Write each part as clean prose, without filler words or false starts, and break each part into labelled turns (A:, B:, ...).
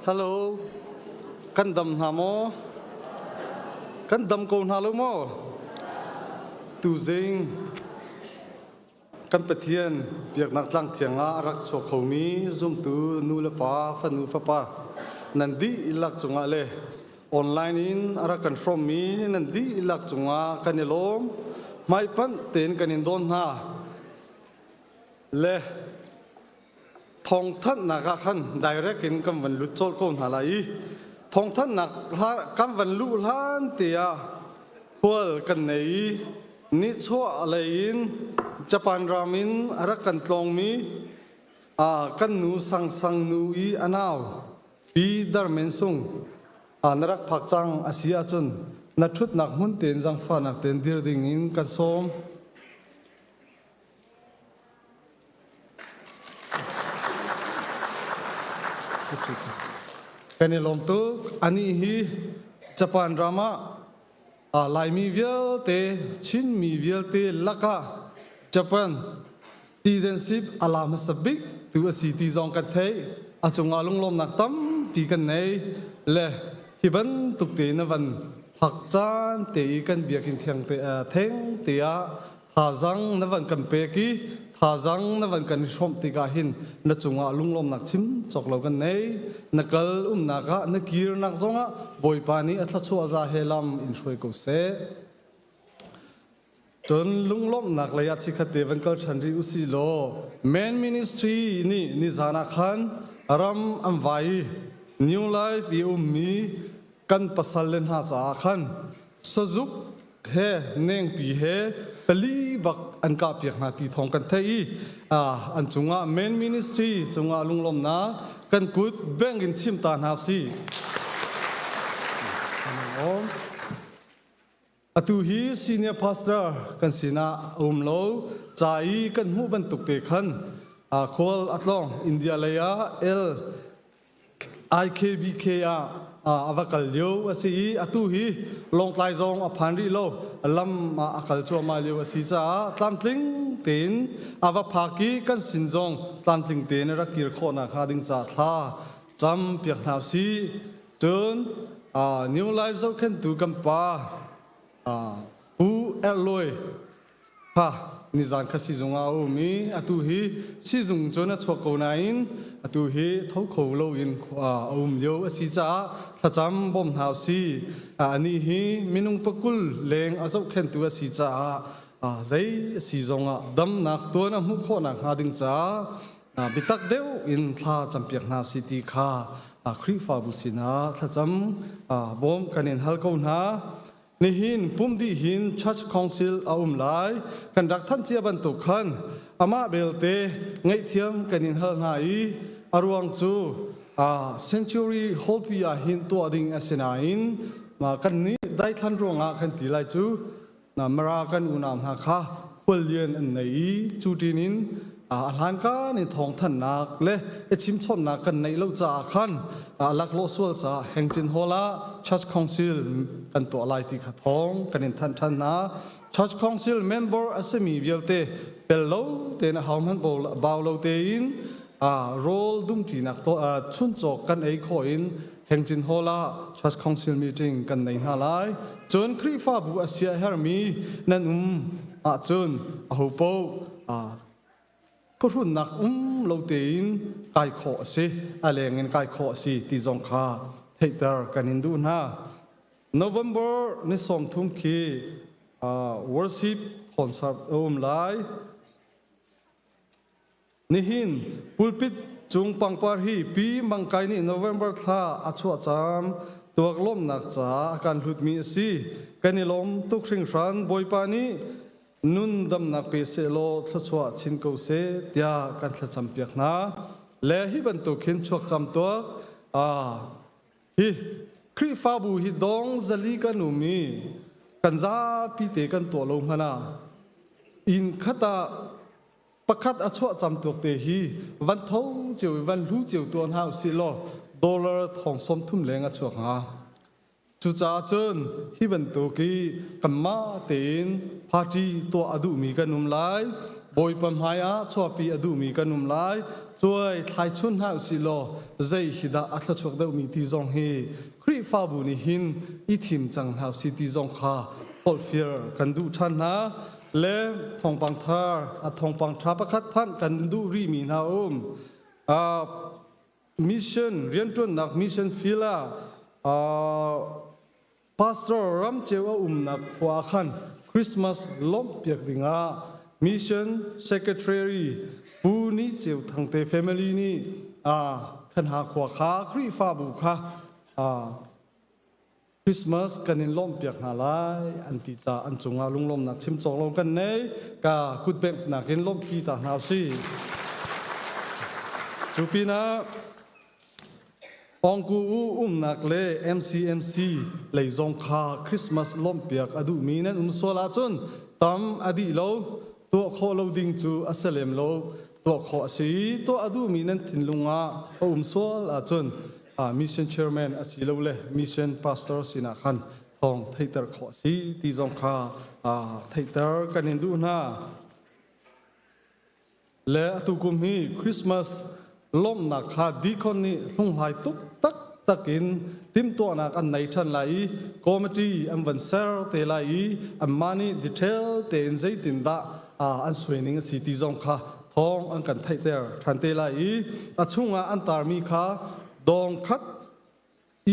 A: Hello. Kan dam hna maw? Kan dam ko hna lo maw? Tuzing kan Pathian biaknak tlang thiang ah a rak chuak khomi zumtu nu le pa, fanu fapa nan dihlak cungah le online in a rak kan hrawmmi nan dihlak cungah kan i lawm. Hmaipanh tein kan in dawn hna. Le thawngthanhnak ah khan direct in kan van lut colh ko hna lai i thawngthanhnak kan van luh hlan te ah khual kan nei i nichuah lei in Japan ram in a rak kan tlawngmi kan nu Sang Sang nu i a nau Pi Dar Men Sung na rak phak cang a si ahcun na ṭhutnak hmun tein zangfahnak tein dir ding in kan sawm. Kan i lawm tuk. Anih hi Japan ram ah Laimi vialte, Chinmi vialte lakah Japan citizenship a la hmasa bik tu a si ti zong kan theih. A cungah lunglawmnak tampi kan nei. Le hi bantuk tein a van phak caan te i kan biakinn thiang te theng te ah Thazang na van kan pek i thazang na van kan i hrawmh tikah hin na cungah lunglawmnak chim cawk lo kan nei. Na kal umnak ah na kirnak zongah Bawipa nih a thluachuah za he lam in hruai ko seh. Cun lunglawmhnak lei ah chikkhat te van kal ṭhan rih usih law Men Ministry nih nizan ah khan ram an vai i New Life i ummi kan pasal le hna caah khan sazuk he nengpi he pali bak an kahpiak hna ti thawng kan theih i an cungah main ministry cungah lunglawmnak kan kut bank in chim ta hna si. Atu hi senior pastor kan sinah a um lo ca i kan hmuh bantuk te khan khual a tlawng India lei ah L IKBK ah a va kal lio a si i atu hi Lawngtlai zong a phan rih lo lam ah a kal cuahmah lio a si caah tlamtling tein a va phak i kan sin zong tlamtling tein a rak kir khawh nakhnga ding ca thla cam piak hna usih. Cun New Life zohkhenhtu kan pa Pu Erlawi kha nizan kha sizung ah a um i atu hi sizung cun a chuak ko nain atu hi tho kho loin a um lio a si caah thlacam bawm hna usih. Anih hi minung pakul leng a zohkhenhtu a si caah zei a si zongah damnak tuan a hmuh khawh nakhnga ding caah biatak deuh in thla campiak hna usih ti kha Khrihfabu sinah thlacam bawm kan in hal ko hna. Nihin pum dih hin Church Council a um lai. Kan rak thanh cia bantuk khan amah belte ngaihthiam kan in hal hna i a ruang cu Century Hall pi ah hin tuah ding a si nain kan nih daithlan ruangah kan ti lai cu Mara kan unau hna kha khuallian an nei i cu ṭin in a hlankan in thawngthanhnak le i chimchawnhnak kan neih lo caah khan laklawh sual caah Hengcin Hall ah Church Council kan tuah lai ti kha thawng kan in thanh ṭhan hna. Church Council member a simi vialte pel lo tein a hau hmanh bau lo tein rawl dumṭinak chuncaw kan ei khawh in Hengcin Hall ah Church Council meeting kan nei hna lai. Cun Khrihfabu a sia hermi nan um ahcun ahopaoh phuhrunnak um lo tein kai khawh a si, a leng in kai khawh a si ti zong kha theihter kan in duh hna. November ni 30 khi worship concert a um lai. Nihin pulpit cung pangpar hi Pi Mang Kai nih November thla a chuah caan tuak lawmhnak caah a kan hlutmi a si. Kan i lawm tuk hringhran. Bawipa nih nun damnak pe sehlaw thluachuah chin ko seh tiah kan thlacam piak hna. Le hi bantuk hin chuakcam tuak hi Khrihfabu hi dong zali kan um i kan zapi te kan tuah lo hmanh ah inn khat ah pakhat a chuah cam tuak te hi van tho cio i van hlu cio tuah hna usih law dollar thong 30 leng a chuak hnga. Cucaah cun hi bantuk i kanmah tein party tuah a duhmi kan um lai, Bawipa hmai ah chuahpi a duhmi kan um lai. Cuai thlai chun hna usih law zei hi dah a thluachuak deuhmi ti zong hi Khrihfabu nih hin i thim cang hna usih ti zong kha forhfial kan duh ṭhan hna. Le thawngpang thar a thawngpang ṭha pakhat thanh kan duh rihmi hna um. Mission rianṭuannak mission field ah Pastor Ramceu a umnak khua ah khan Christmas lawmhpiak dingah Mission Secretary Pu Ni Ceu Thang te family nih khanha khua kha Khrihfabu kha Christmas kan in lawmhpiak hna lai an ti ca an cungah lunglawmnak chim cawk lo kan nei ka kutbengh in lawmhpi ta hna usih. Cu pinah Ongku u umnak le MCMC lei zong kha Christmas lawmhpiak a duhmi nan um sual ahcun tam a dih lo, tuah khawh lo ding cu a si lem lo. Tuah khawh a si i tuah a duhmi nan thinlung ah a um sual ahcun mission chairman asilole mission pastor sinah khan thawng theihter khawh a si ti zong kha theihter kan in duh hna. Le atu kum hi Christmas lawmhnak kha deacon nih hlunghlai tuk taktak in timhtuahnak an nei ṭhan lai i committee an van ser te lai i anmah nih detail tein zeitindah an suaining a si ti zong kha thawng an kan theihter ṭhan te lai i a chungah an tarmi kha dawng khat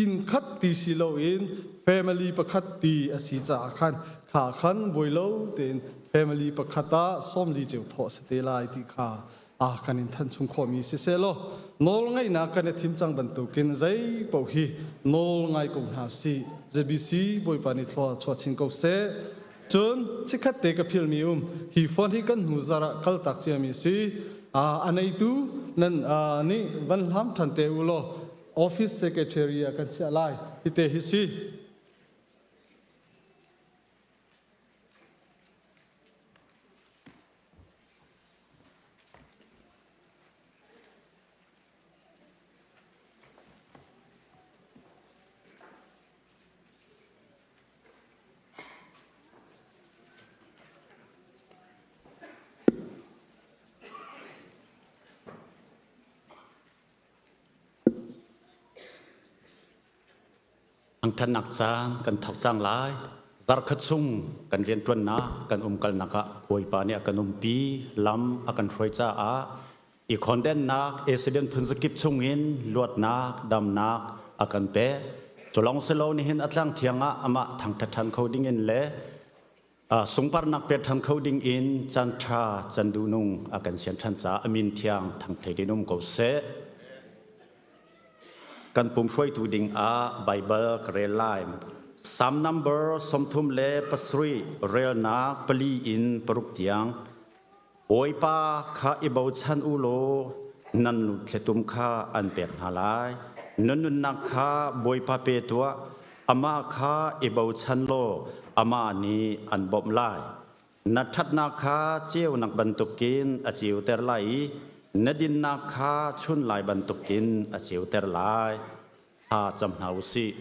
A: inn khat ti si loin family pakhat ti a si caah khan kha khan buai lo tein family pakhat ah 40 ceu thawh si te lai ti kha a kan in than chung khawhmi si seh law nawl ngaihnak kan i thim cang bantukin zei paoh hi nawl ngai ko hna si JBC Bawipa nih thlua chuah chin ko seh. Cun chikkhat te ka philmi um hi phone hi kan hnu zar ah kaltak ciami si a neitu nan nih van hlam than te u law office secretary ah kan chiah lai hite hi si.
B: Thangṭhatnak caan kan thawk cang lai. Zarkhat chung kan rianṭuannak, kan umkalnak ah Bawipa nih a kan umpi, lam a kan hruai caah i khondennak accident phunzakip chungin luatnak, damnak a kan pek. Cu lawng si lo nihin a tlang thiang ah amah thangṭhat ṭhan kho dingin le sungparnak pek ṭhan kho ding in caan ṭha can duhnung a kan sian ṭhan caah a min thiang thangṭhat in um ko seh. Kan pum hruaitu ding ah Baibal ka rel lai. Psalm number 37 relnak 4 in 6 tiang. Bawipa kha i bochan u law nan thletum kha an pek hna lai. Na nunnak kha Bawipa pe tuah, amah kha i bochan law amah nih an bawmh lai. Na ṭhatnak kha ceunak bantukin a ceuter lai i na dinnak kha chunlai bantukin a ceuter lai. Thla cam hna u sih.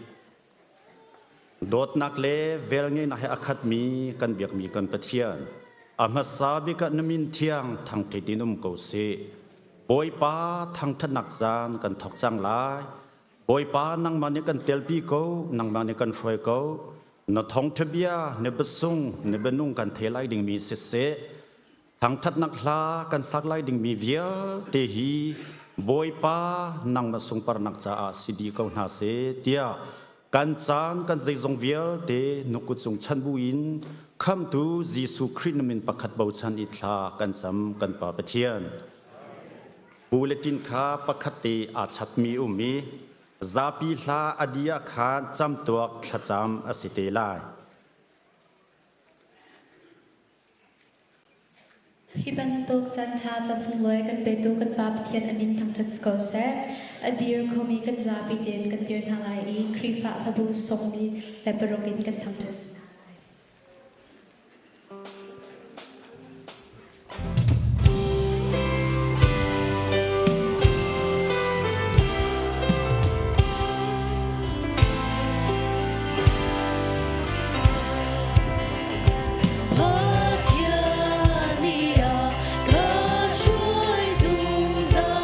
B: Dawtnak le velngeihnak he a khatmi kan biakmi kan Pathian, a hmasa bik ah na min thiang thangṭhat in um ko seh. Bawipa thangṭhatnak caan kan thawk cang lai. Bawipa nangmah nih kan telpi ko, nangmah nih kan hruai ko. Na thawngṭha bia, na biasung, na bianung kan thei lai dingmi siseh, thangṭhatnak hla kan sak lai dingmi vialte hi Bawipa nangmah sungparnak caah si dih ko hna seh tiah kan caan kan zeizong vialte na kut cung chan buin khamhtu Jesuh Khrih na min pakhat bochan i thla kan cam kan Pa Pathian. Bulletin kha pakhat te aa chapmi um i zapi hla a dih ah khan camtuak thlacam a si te lai.
C: Hi bantuk caanṭha caan sunglawi kan petu kan Pa Pathian a min thangṭhat si ko seh. A dir khomi kan zapi tein kan dir hna lai i Khrihfa hlabu 46 in kan thangṭhat hna lai. Pathian nih a ka hruai zungzal.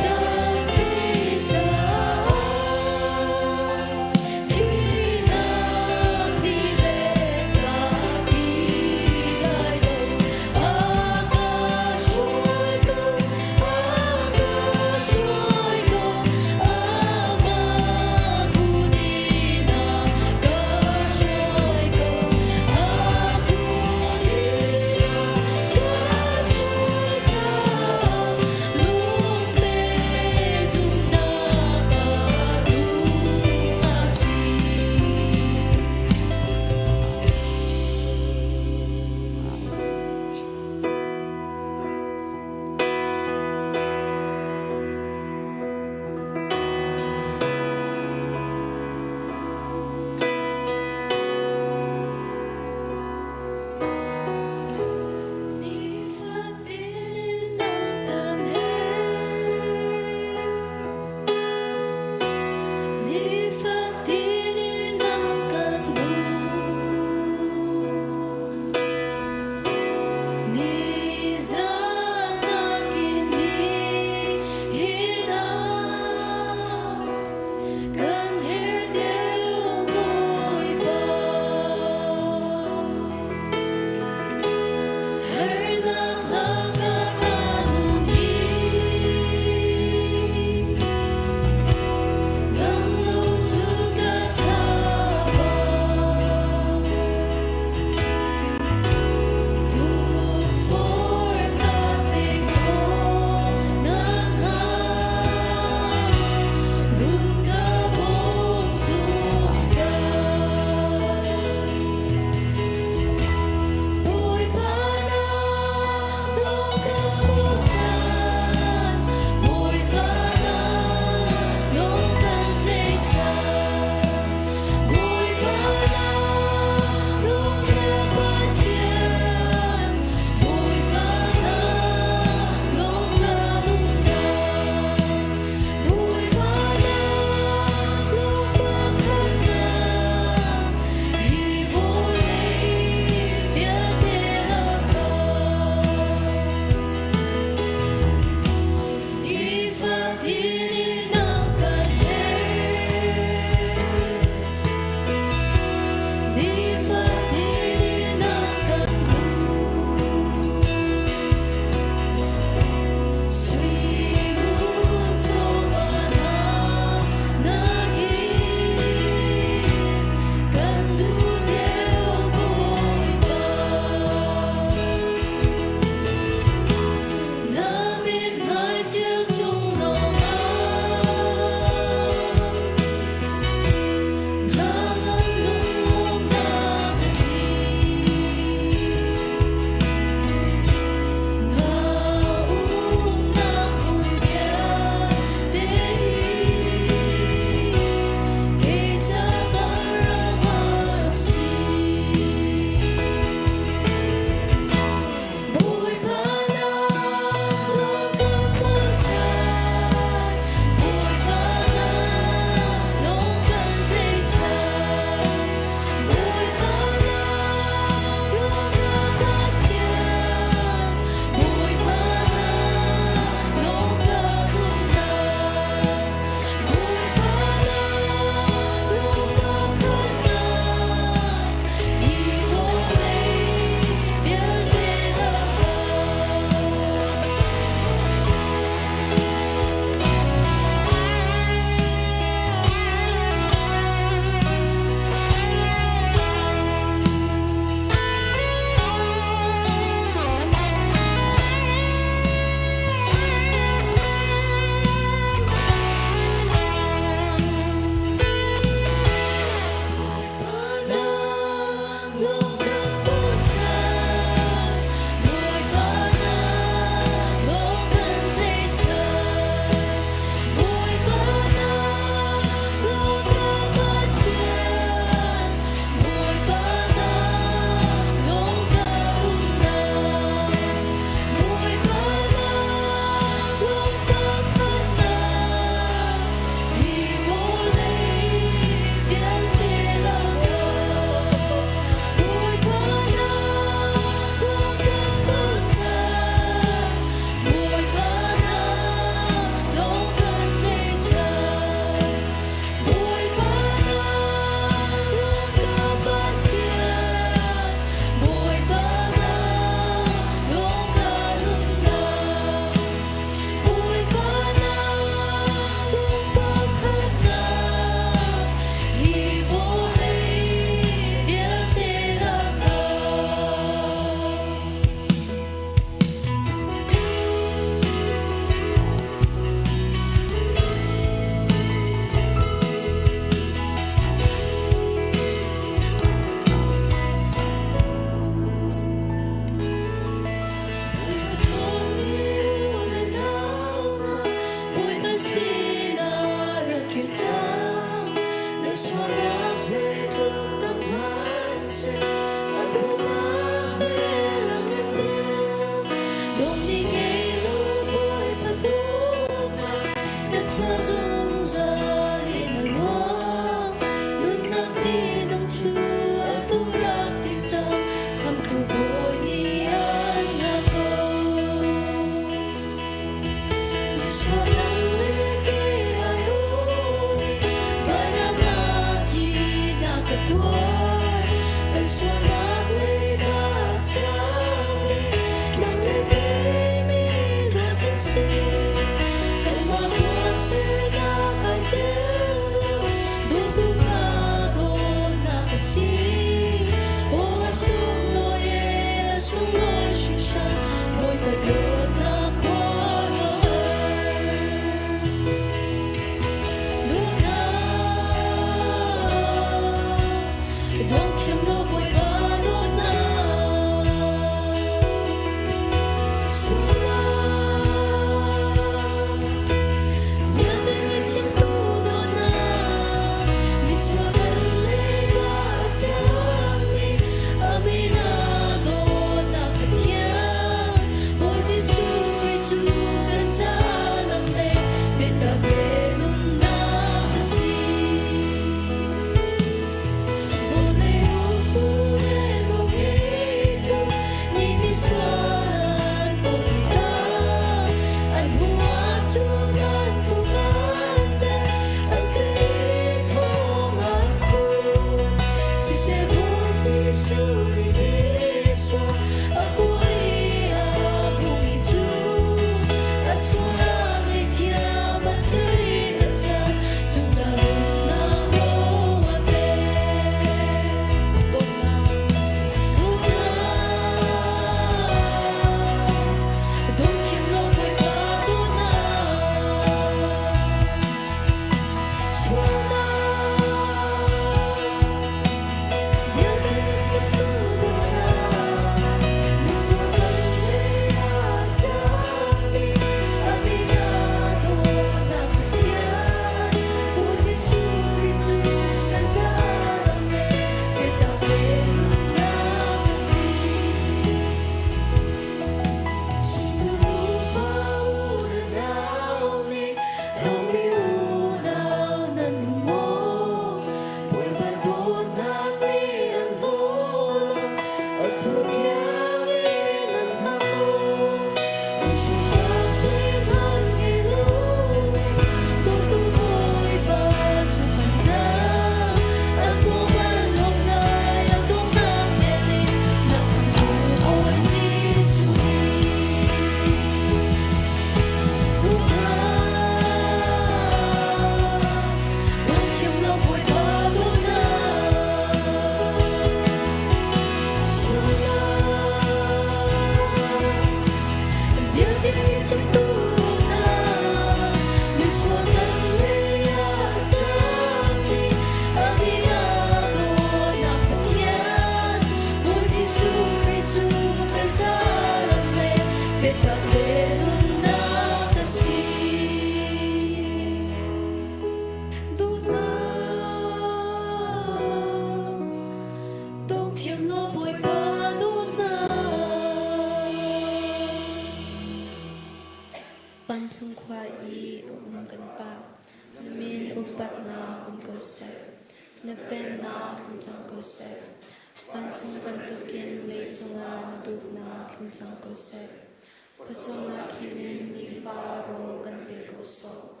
C: Na Pennak tlung cang ko seh. Vancung bantukin leicung ah na duhnak tlung cang ko seh. Pawcawm ah khim in nifa rawl kan pe ko sawh.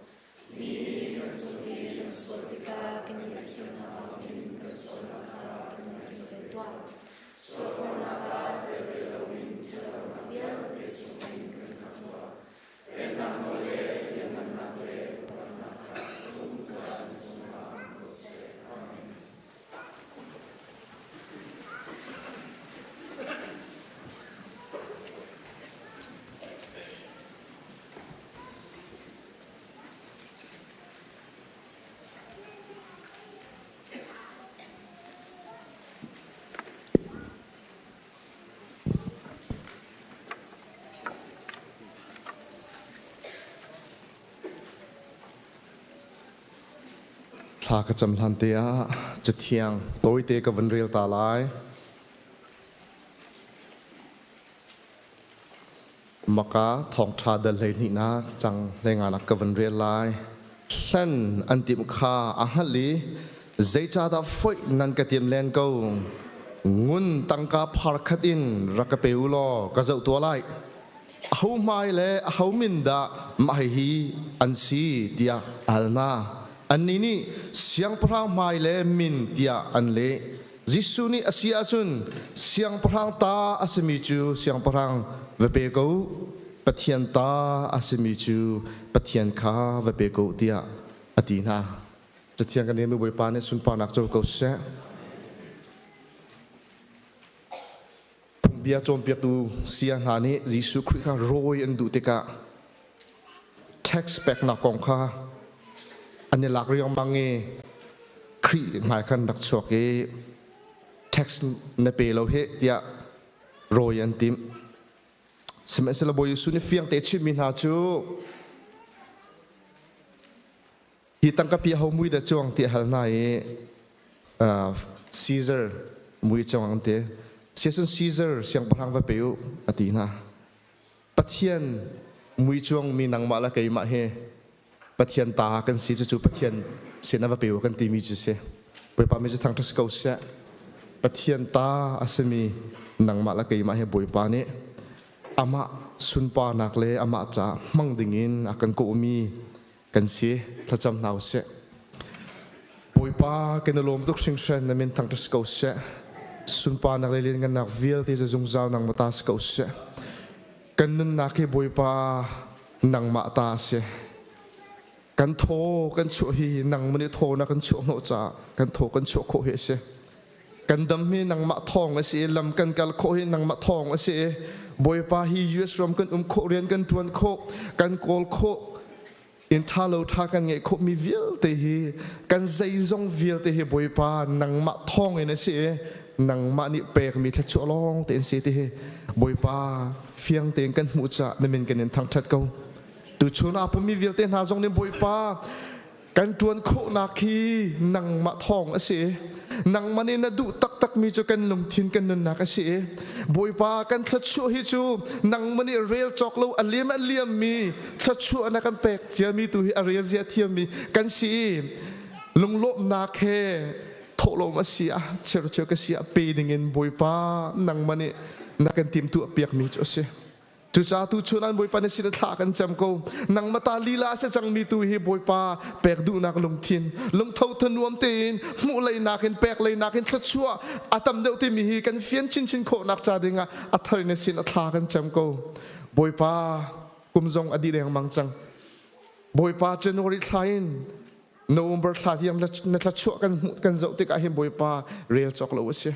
C: Mi nih kan cung i kan sual tikah kan i thiamnak bangin kan sualnak kha kan i thiam ve tuah. Sualforhnak ah tel ve loin ṭhatlonak vialte chungin kan khamh tuah. Pennak nawl le lianhngannak le upatnak kha zungzal kan cungah um ko seh. Amen.
D: Thla ka cam hlan te ah cathiang tawite ka vun rel ta lai. Maka thawngṭha dal 12nak cang hleinganak ka vun rel lai. Hlen an timh kha a hngalh i zeicahdah foih nan ka tim len ko? Ngun tangka phar khat in rak ka pe u law ka zoh tuah lai. Aho hmai le aho min dah mah hihi an si tiah a hal hna. Annih nih siangpahrang hmai le min tiah an leh. Jesuh nih a si ahcun siangpahrang ta a simi cu siangpahrang va pe ko u, Pathian ta a simi cu Pathian kha va pe ko u tiah a ti hna. Cathiang kan relmi Bawipa nih sunparnak co ko seh. Phungbia cawnpiaktu saya hna nih Jesuh Khrih kha rawi an duh tikah tax peknak kong kha an i lak riangmang i Khrih hmai khan rak chuak i tax na pe lo hih tiah rawi an timh. Sihmanhsehlaw Bawi Jesuh nih fiang te chimmi hna cu Hi tangka pi ho mui dah cuang ti a hal hna i Caesar mui cuang an ti. Siasun Caesar siangpahrang va pe u a ti hna. Pathian mui cuang mi nangmah le keimah hi Pathian ta kan si cucu Pathian sin a va pe u kan timi cu si. Bawipa mi cu thangṭhat si ko seh. Pathian ta a simi nangmah le keimah hi Bawipa nih amah sunparnak le amah caah hmang dingin a kan kawhmi kan si thlacam hna usih Bawipa kan i lawm tuk hringhran na min thangṭhat si ko seh sunparnak le lianngannak vialte cu zungzal nangmah ta si ko seh kan nunnak hi Bawipa nangmah ta a si kan thaw kan chuah hi nangmah nih thaw na kan chuah hnawh caah kan thaw kan chuah khawh hi a si Kan dam hi nangmah thawng a si i lam kan kal khawh hi nangmah thawng a si i Bawipa hi US ram kan um khawh rian kan ṭuan khawh kan kawl khawh inn ṭha lo ṭha kan ngeih khawh mi vialte hi kan zeizong vialte hi Bawipa nangmah thawng in a si i nangmah nih pekmi thluachuah lawng tein si ti hi Bawipa fiang tein kan hmuh caah na min kan in thangṭhat ko. Tuchun aa pummi vialte hna zong nih Bawipa Kan ṭuan khawhnak hi nangmah thawng a si. Nangmah nih na duh taktakmi cu kan lungthin kan nunnak a si. Bawipa kan thluachuah hi cu nangmah nih rel cawk lo a liam a liammi thluachuah na kan pek ciami tu hi a rel zia thiammi kan si. Lunglawmhnak he thawhlawm a si ah chirchir ka si ah pe dingin Bawipa nangmah nih na kan timhtuah piakmi cu a si. Cucaah tuchun an Bawipa na sin thla kan cam ko. Nangmah ta lila a si cangmi tu hi Bawipa pek duhnak lungthin, lungtho thanuam tein hmuh leinak in pek leinak in thluachuah a tam deuh timi hi kan fian chinchin khawhnak ca dingah a thar in na sin a thla kan cam ko. Bawipa kum zong a dih lengmang cang. Bawipa January thla in November thla tiang na thluachuah kan hmuh kan zoh tikah hin Bawipa rel cawk lo a si.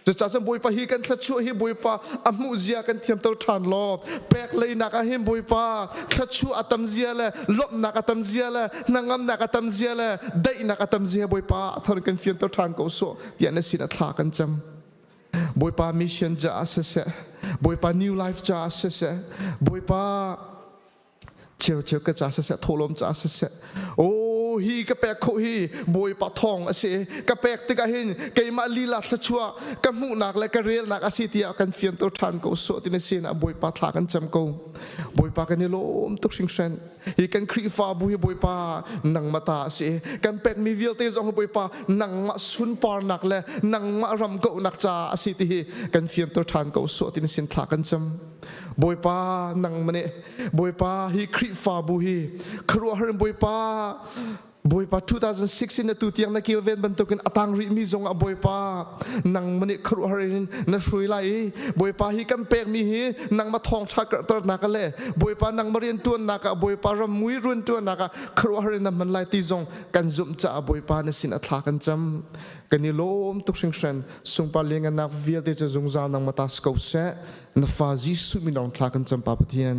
D: Cucaah cun Bawipa hi kan thluachuah hi Bawipa a hmuh zia kan thiamter ṭhan law pek leinak ah hin Bawipa thluachuah a tam zia le lawmhnak a tam zia le hnangamnak a tam zia le daihnak a tam zia Bawipa a thar kan fianter ṭhan ko sawh tiah na sin a thla kan cam. Bawipa mission caah siseh, Bawipa new life caah siseh, Bawipa cheu cheu ka ca siseh, thawhlawm caah siseh, aw Aw hi ka pek kho hi Bawipa thawng a si. Ka pek tikah hin keimah lila thluachuah ka hmuhnak le ka relnak a si tiah kan fianter ṭhan ko sawh ti na sin ah Bawipa thla kan cam ko. Bawipa kan i lawm tuk hringhran. Hi kan Khrihfabu hi Bawipa nangmah ta a si. Kan pekmi vialte zong hi Bawipa nangmah sunparnak le nangmah ram kauhnak caah a si ti hi kan fianter ṭhan ko sawh ti na sin thla kan cam. Bawipa nangmah nih Bawipa hi Khrihfabu hi khuaruahhar in Bawipa Bawipa 2006 in atu tiang na kilven bantukin a tang rihmi zong ah Bawipa nangmah nih khuaruahhar in na hrui lai i Bawipa hi kan pekmi hi nangmah thawngṭha karhternak le Bawipa nangmah rianṭuannak ah Bawipa rammui rianṭuannak ah khuaruahhar in na hman lai ti zong kan zumh caah Bawipa na sin a thla kan cam. Kan i lawm tuk hringhran. Sungpar lianngannak vialte cu zungzal nangmah ta si ko seh. Na fa Jesuh min lawng thla kan cam Pa Pathian.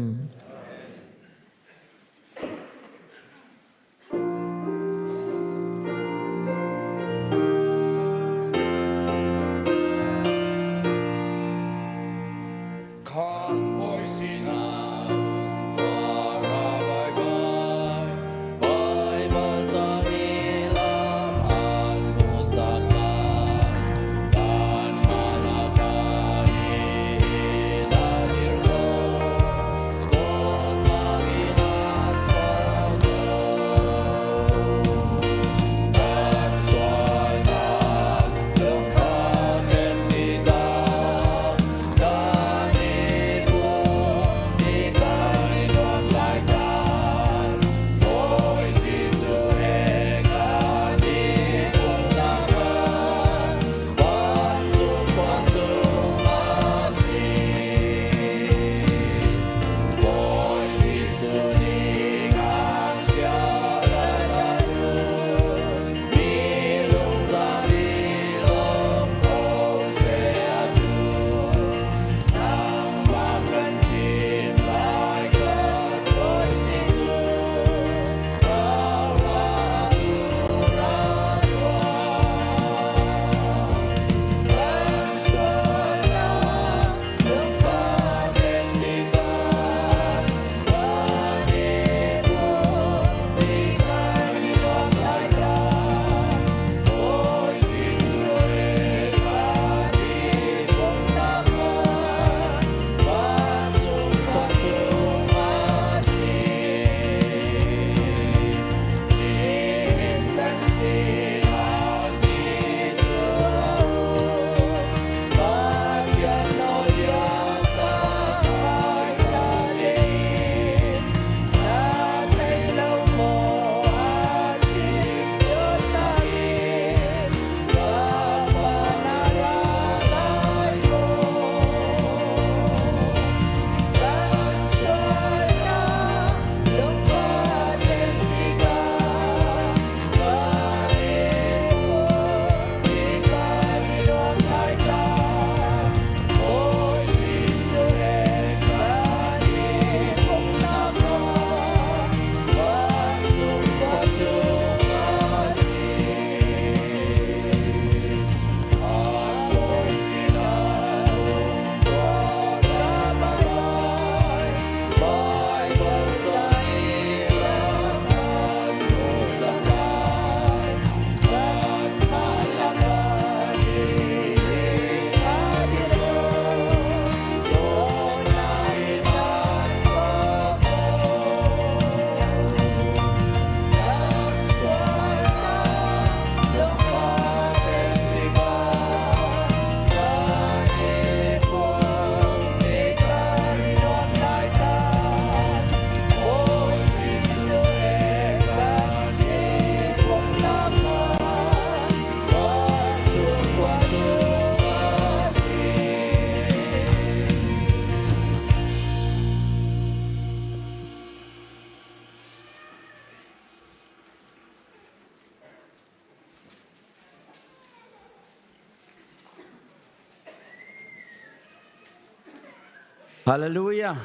E: Hallelujah.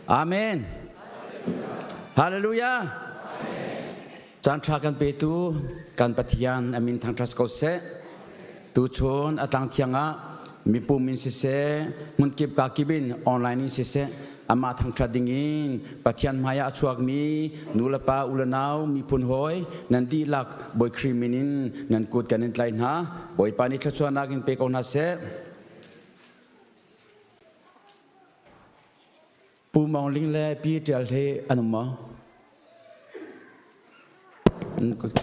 E: Amen. Hallelujah. Caan ṭha kan petu kan Pathian a min thangṭhat ko seh. Tuchun a tlang thiang ah mipum in siseh, hmunkip kakip in online in siseh, Amah thangṭhat dingin Pathian hmaiah a chuakmi nulepa ulenau miphun hawi nan dihlak Bawi Khrih min in nan kut kan in tlaih hna. Bawipa nih thluachuahnak in pe ko hna seh. Pu Mawng Ling le Pi Ṭial he an um maw? Nan kut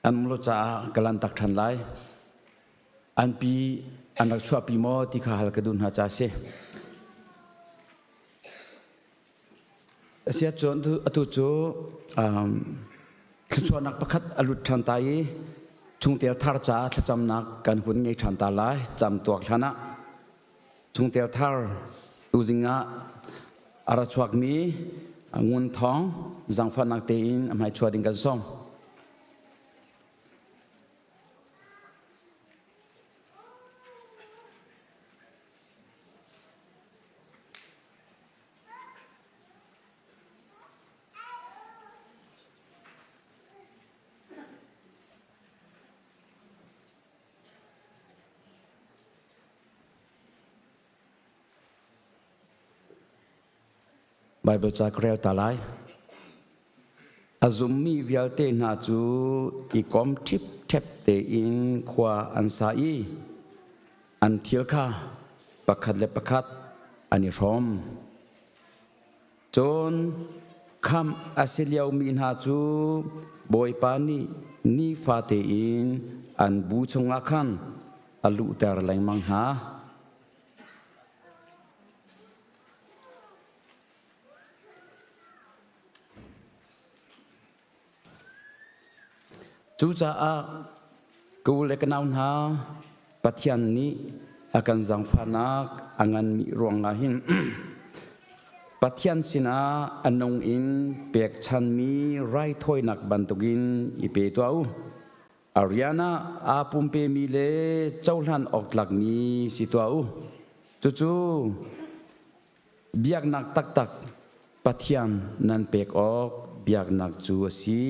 E: An um lo caah ka lan tak ṭhan lai. An pi an rak chuahpi maw ti kha hal ka duh hna ca si. Asiahcun atu cu thluachuahnak pakhat a lut ṭhan ta i chungtel thar caah thlacamnak kan hun ngei ṭhan ta lai cam tuak hlan ah chungtel thar tuzing ah a ra chuakmi Ngun Thawng zaangfahnak tein a hmaichuah ding kan sawm. Baibal ca ka rel ta lai. A zummi vialte hna cu i kom ṭhipṭhep tein khua an sa i an thil kha pakhat le pakhat an i hrawm. Cun khamh a si liomi hna cu Bawipa nih nifate in an bu chungah khan a luhter lengmang hna. Cucaah ka u le ka nau hna, Pathian nih a kan zaangfahnak a nganmi ruangah hin Pathian sinah a nung in pekchanmi raithawinak bantukin i pe tuah u. A rian ah aa pumpemi le cohlan awk tlakmi si tuah u. Cucu biaknak taktak Pathian nan pek awk biaknak cu a si.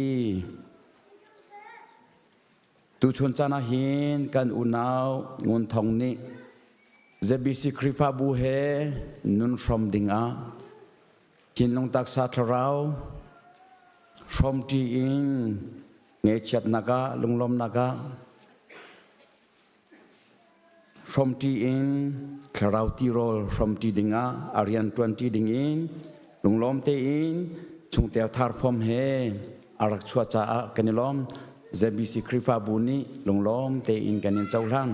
E: Tuchun caan ah hin kan unau Ngun Thong nih ZBC Khrihfabu he nun hrawm dingah thinlung taksa thlarau hrawmṭi in Ngaihchiatnak ah lunglawmnak ah hrawmṭi in thlarau tirawl hrawmṭi dingah a rian ṭuanṭi dingin lunglawm tein chungtel thar fom he a rak chuah caah kan i lawm. ZBC Khrihfabu nih lunglawm tein kan in cohlan.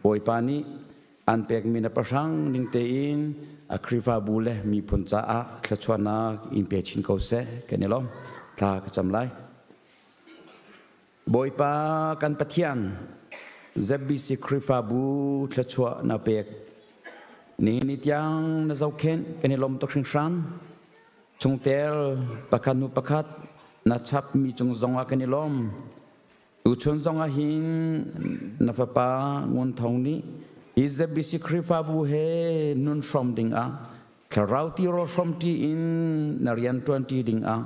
E: Bawipa nih an pekmi na pahrang ning tein a Khrihfabu le miphun caah thluachuahnak in pe chin ko seh kan i lawm. Thla ka cam lai. Bawipa kan Pathian ZBC Khrihfabu thluachuah na pek ni ni tiang na zohkhenh kan i lawm tuk hringhran. Chungtel pakhat hnu pakhat na chapmi cung zongah kan i lawm. Tuchun zongah hin na fapa Ngun Thong nih hi ZBC Khrihfabu he nun hrawm dingah thlarau tirawl hrawmṭi in na rian ṭuanṭi dingah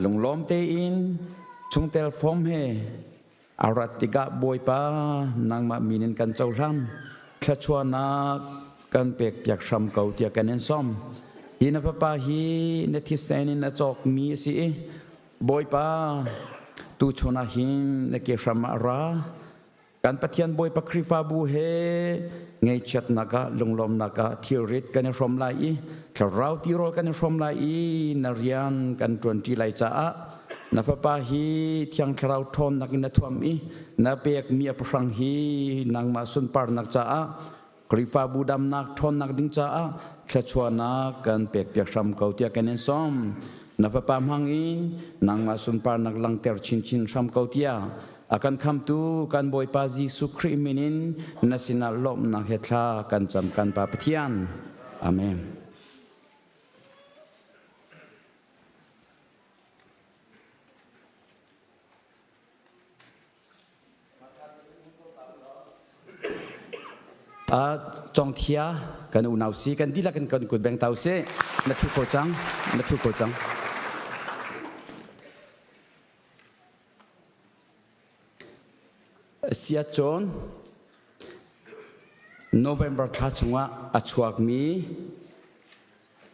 E: lunglawm tein chungtel fom he a rat tikah Bawipa nangmah min in kan cohlan thluachuahnak kan pekpiak hram ko tiah kan in sawm. Hi na fapa hi na thisen in a cawkmi a si i Bawipa, tuchun ah hin na ke hram ah ra. Kan Pathian Bawipa Khrihfabu he ngaihchiatnak ah lunglawmnak ah thilrit kan i hrawm lai i thlarau tirawl kan i hrawm lai i na rian kan ṭuanṭi lai caah na fapa hi thiang thlarau ṭhawnnak in na thuam i na pekmi a pahrang hi nangmah sunparnak caah Khrihfabu damnak ṭhawnnak ding caah thluachuahnak kan pekpiak hram ko tiah kan in sawm. Na fapa hmang in nangmah sunparnak langhter chinchin hram ko tiah a kan khamtu kan Bawipa Jesuh Khrih min in na sinah lawmhnak he thla kan cam kan Pa Pathian. Amen. Congthia kan unau si kan dihlak in kan kut beng tau si na thu ko cang na thu ko cang. Sia cun November thla chungah a chuakmi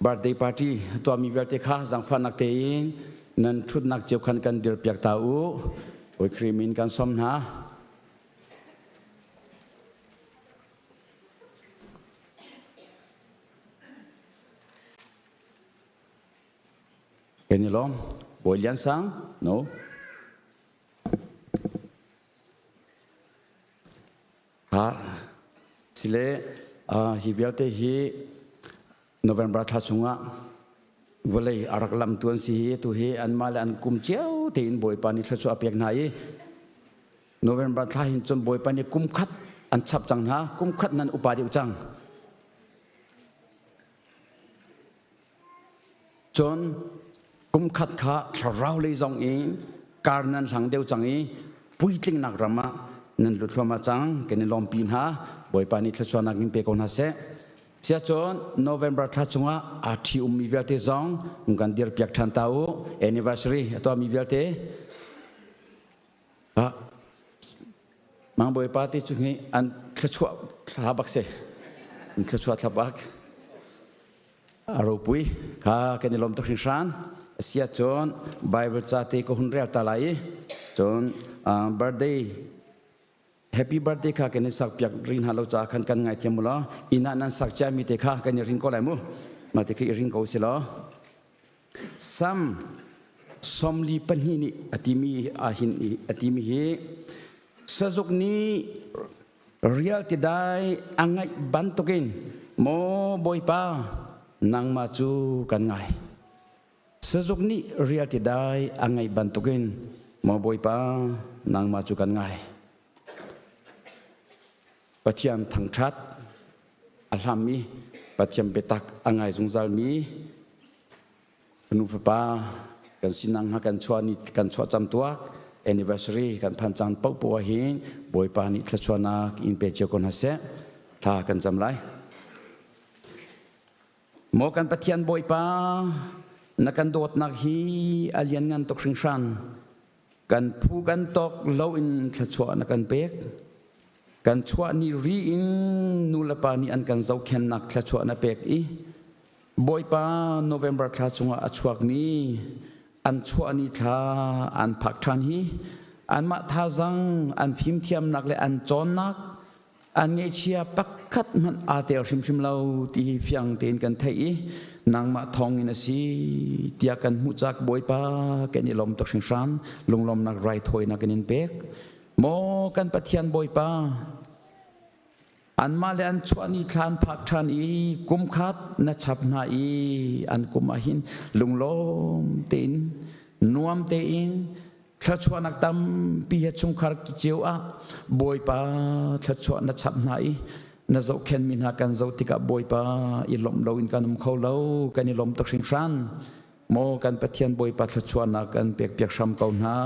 E: birthday party tuahmi vialte kha zaangfahnak tein nan ṭhutnak cio khan kan dirpiak ta u. Bawi Khrih min kan sawm hna. Kan i lawm. Bawi Lian Sang, no. Ha sile hi vialte hi November thla chungah vawlei a rak lam tuan si hi tu hi anmah le an kum cio tein Bawipa nih thluachuah a pek hna i November thla hin cun Bawipa nih kum khat an chap cang hna kum khat nan upa deuh cang Cun kum khat kha thlarau lei zong in kar nan hlang deuh cang i puitlingnak ram ah nan lut thluahmah cang. Kan i lawmpi hna. Bawipa nih thluachuahnak in pe ko hna seh. Sia cun November thla chungah aa ṭhi ummi vialte zong kan dirpiak ṭhan ta u. Anniversary a tuahmi vialte. Ah, Mang Bawipa ti cu hi an thluachuah thla bak si. An thluachuah thla bak. A ropui kha kan i lawm tuk hringhran. Asia cun Bible ca te ka hun rel ta lai i cun birthday happy birthday kha kan i sak piak ring hna lo ca khan kan ngaithiam mu law inn ah nan sak cia mi te kha kan i ring ko lai mu mah te khi i ring ko si law Sam 42 nih a timi ahhin a timi hi sazuk nih rial tidai a ngaih bantukin maw Bawipa nangmah cu kan ngai. Sazuk nih rial tidai a ngaih bantukin maw Bawipa nangmah cu kan ngai. Pathian thangṭhat a hlam i Pathian biatak a ngai zungzalmi nu fapa kan sinak hnga kan chuah ni kan chuah cam tuak anniversary kan phan caan paohpaoh ah hin Bawipa nih thluachuahnak in pe cio ko hna seh thla kan cam lai. Maw kan Pathian Bawipa na kan dawtnak hi a lianngan tuk hringhran. Kan phu kan tawk loin thluachuah na kan pek. Kan chuah ni ri in nu le pa nih an kan zohkhennak thluachuah na pek i Bawipa November thla chungah a chuakmi an chuah ni thla an phak ṭhan hi anmah thazang an fimthiamnak le an cawnnak an ngaihchia pakhat hmanh aa tel hrimhrim lo ti hi fiang tein kan theih i nangmah thawngin a si tiah kan hmuh cak Bawipa kan i lawm tuk hringhran lunglawmnak raithawinak kan in pek maw kan Pathian Bawipa anmah le an chuah ni thla an phak ṭhan i kum khat na chap hna i an kum ah hin lunglawm tein nuam tein thluachuahnak tampi he chungkhar cio ah Bawipa thluachuah na chap hna i na zohkhenmi hna kan zoh tikah Bawipa i lawmh loin kan um kho lo kan i lawm tuk hringhran maw kan Pathian Bawipa thluachuahnak kan pekpiak hram ko hna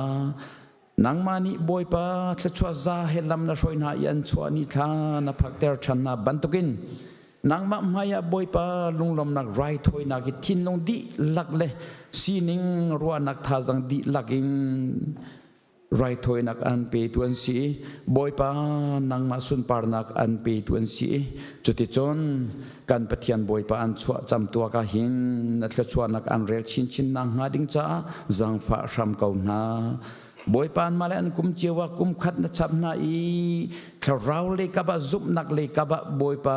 E: nangmah nih Bawipa thluachuah za he lam na hruai hna i an chuah ni thla na phakter ṭhan hna bantukin Nangmah hmaiah Bawipa lunglawmnak raithawinak hi thinlung dihlak le sining ruahnak thazang dihlak in raithawinak an petu an si i Bawipa nangmah sunparnak an petu an si i cuticun kan Pathian Bawipa an chuah camtuak ah hin na thluachuahnak an rel chinchin nakhnga ding caah zaangfah hram ko hna. Bawipa anmah le an kum cio ah kum khat na chap hna i thlarau lei kap ah zumhnak lei kap ah Bawipa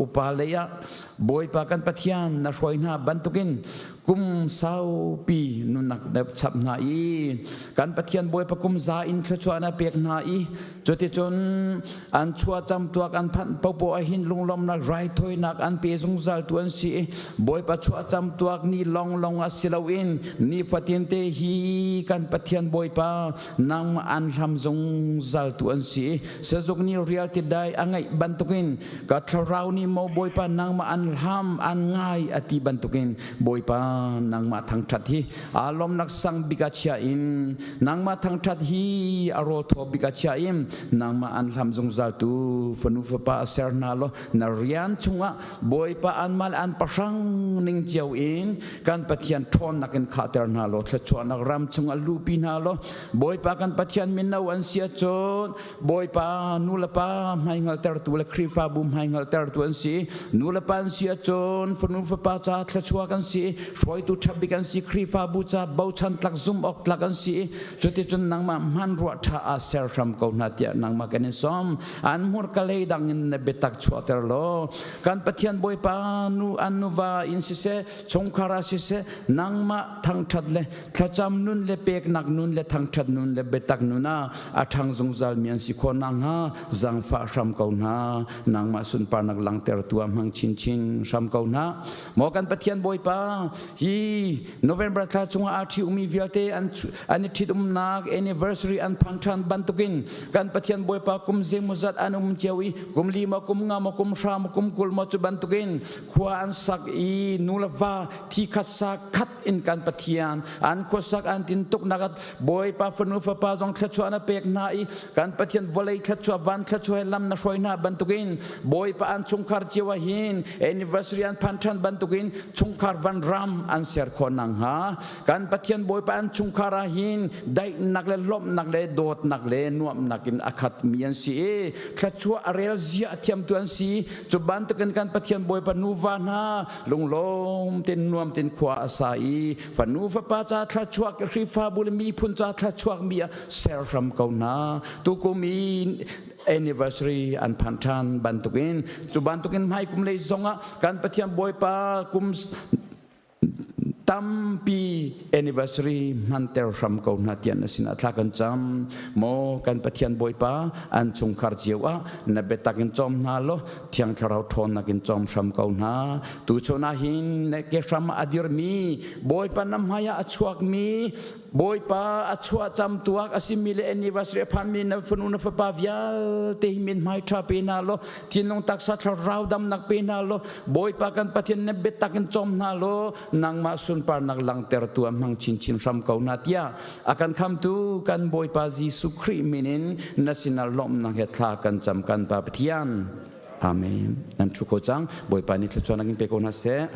E: upa lei ah Bawipa kan Pathian na hruai hna bantukin kum saupi nunnak na chap hna i kan Pathian Bawipa kum za in thluachuah na pek hna i cuticun an chuah camtuak an phanh popo ah hin lunglawmnak raithawinak an pe zungzal tu an si i Bawipa chuah camtuak ni longlong a si loin nifatin te hi kan Pathian Bawipa nang an hlam zungzal tu an si i sazuk nih rial ti dai a ngaih bantukin ka thlarau nih maw Bawipa nangmah an hlam an ngai a ti bantukin Bawipa nangmah thangṭhat hi aa lawmnak sang bik ah chia in nangmah thangṭhat hi a rawl thaw bik ah chia in nangmah an hlam zungzal tu fanu fapa a ser hna law na rian chungah Bawipa anmah le an pahrang ning cio in kan Pathian ṭhawnnak in khahter hna law thluachuahnak ram chungah lupi hna law Bawipa kan Pathian mino an si ahcun Bawipa nu le pa hmaihngaltertu le Khrihfabu hmaihngaltertu an si. Nu le pa an si ahcun fanu fapa ca thluachuah kan si, hruaitu ṭhabik an si, Khrihfabu ca bochan tlak zumh awk tlak an si. Cuticun nangmah hmanrua ṭha ah ser hram ko hna tiah nangmah kan in sawm. An hmurka lei dang in na biatak chuahter law kan Pathian Bawipa nu an nuva in siseh chungkhar ah siseh nangmah thangṭhat le thlacam nun le peknak nun le thangṭhat nun le biatak nun ah a ṭhang zungzal mi an si khawh nakhnga zaangfah hram ko hna. Nangmah sunparnak langhtertu ah hmang chinchin hram ko hna. Maw kan Pathian Bawipa, hi November thla chungah aa ṭhi-umi vialte an an i ṭhitumnak anniversary an phan ṭhan bantukin kan Pathian Bawipa kum zeimawzat an um cio i kum li maw kum nga maw kum hra maw kum 20 maw cu bantukin khua an sak i nu le va thi khat sa khat in kan Pathian an khuasak an tin tuk nak Bawipa fanu fapa zong thluachuah na pek hna i kan Pathian vawlei thluachuah van thluachuah he lam na hruai hna bantukin Bawipa an chungkhar cio ah hin anniversary an phan ṭhan bantukin chungkhar van ram an ser khawh nakhnga kan Pathian Bawipa an chungkhar ah hin daihnak le lawmhnak le dawtnak le nuamhnak in a khat mi an si i thluachuah a rel zia a thiamtu an si. Cu bantukin kan Pathian Bawipa nuva hna lunglawm tein nuam tein khua a sa i fanu fapa ca thluachuah Khrihfabu le miphun ca thluachuak mi ah ser hram ko hna. Tukum i anniversary an phan ṭhan bantukin cu bantukin hmai kum lei zongah kan Pathian Bawipa kum tampi anniversary hmanter hram ko hna tiah na sinah thla kan cam. Maw kan Pathian Bawipa, an chungkhar cio ah na biatak in cawm hna law Thiang Thlarau ṭhawnnak in cawm hram ko hna. Tuchun ah hin na ke hram ah a dirmi Bawipa na hmai ah a chuakmi Bawipa a chuah cam tuak a simi le anniversary a phanmi na fanu na fapa vialte hi min hmai ṭha pe hna law thinlung taksa thlarau damnak pe hna law Bawipa kan Pathian na biatak in cawm hna law nangmah sunparnak langhtertu ah hmang chinchin hram ko hna tiah a kan khamtu kan Bawipa Jesuh Khrih min in na sinah lawmhnak he thla kan cam kan Pa Pathian. Amen. Nan ṭhu ko cang. Bawipa nih thluachuahnak in pe ko hna seh.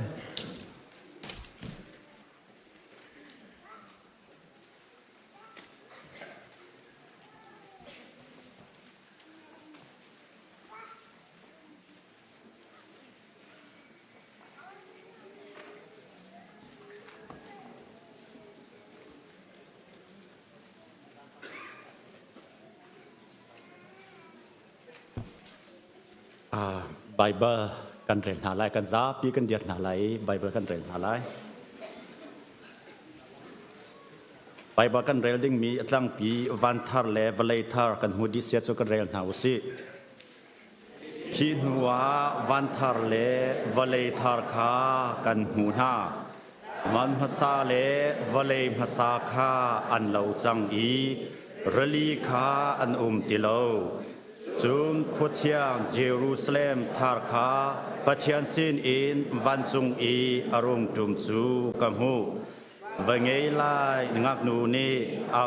B: Bible kan rel hna lai, kan zapi kan dir hna lai i Bible kan rel hna lai. Bible kan rel dingmi a tlangpi van thar le vawlei thar kan hmu dih sia cu kan rel hna usih. Khi hnuah van thar le vawlei thar kha kan hmuh hna. Van hmasa le vawlei hmasa kha an lo cang i rili kha an um ti lo. Cun khuathiang Jerusalem thar kha Pathian sinin vancung i a rung ṭum cu ka hmuh. Va ngei lai ngaknu nih a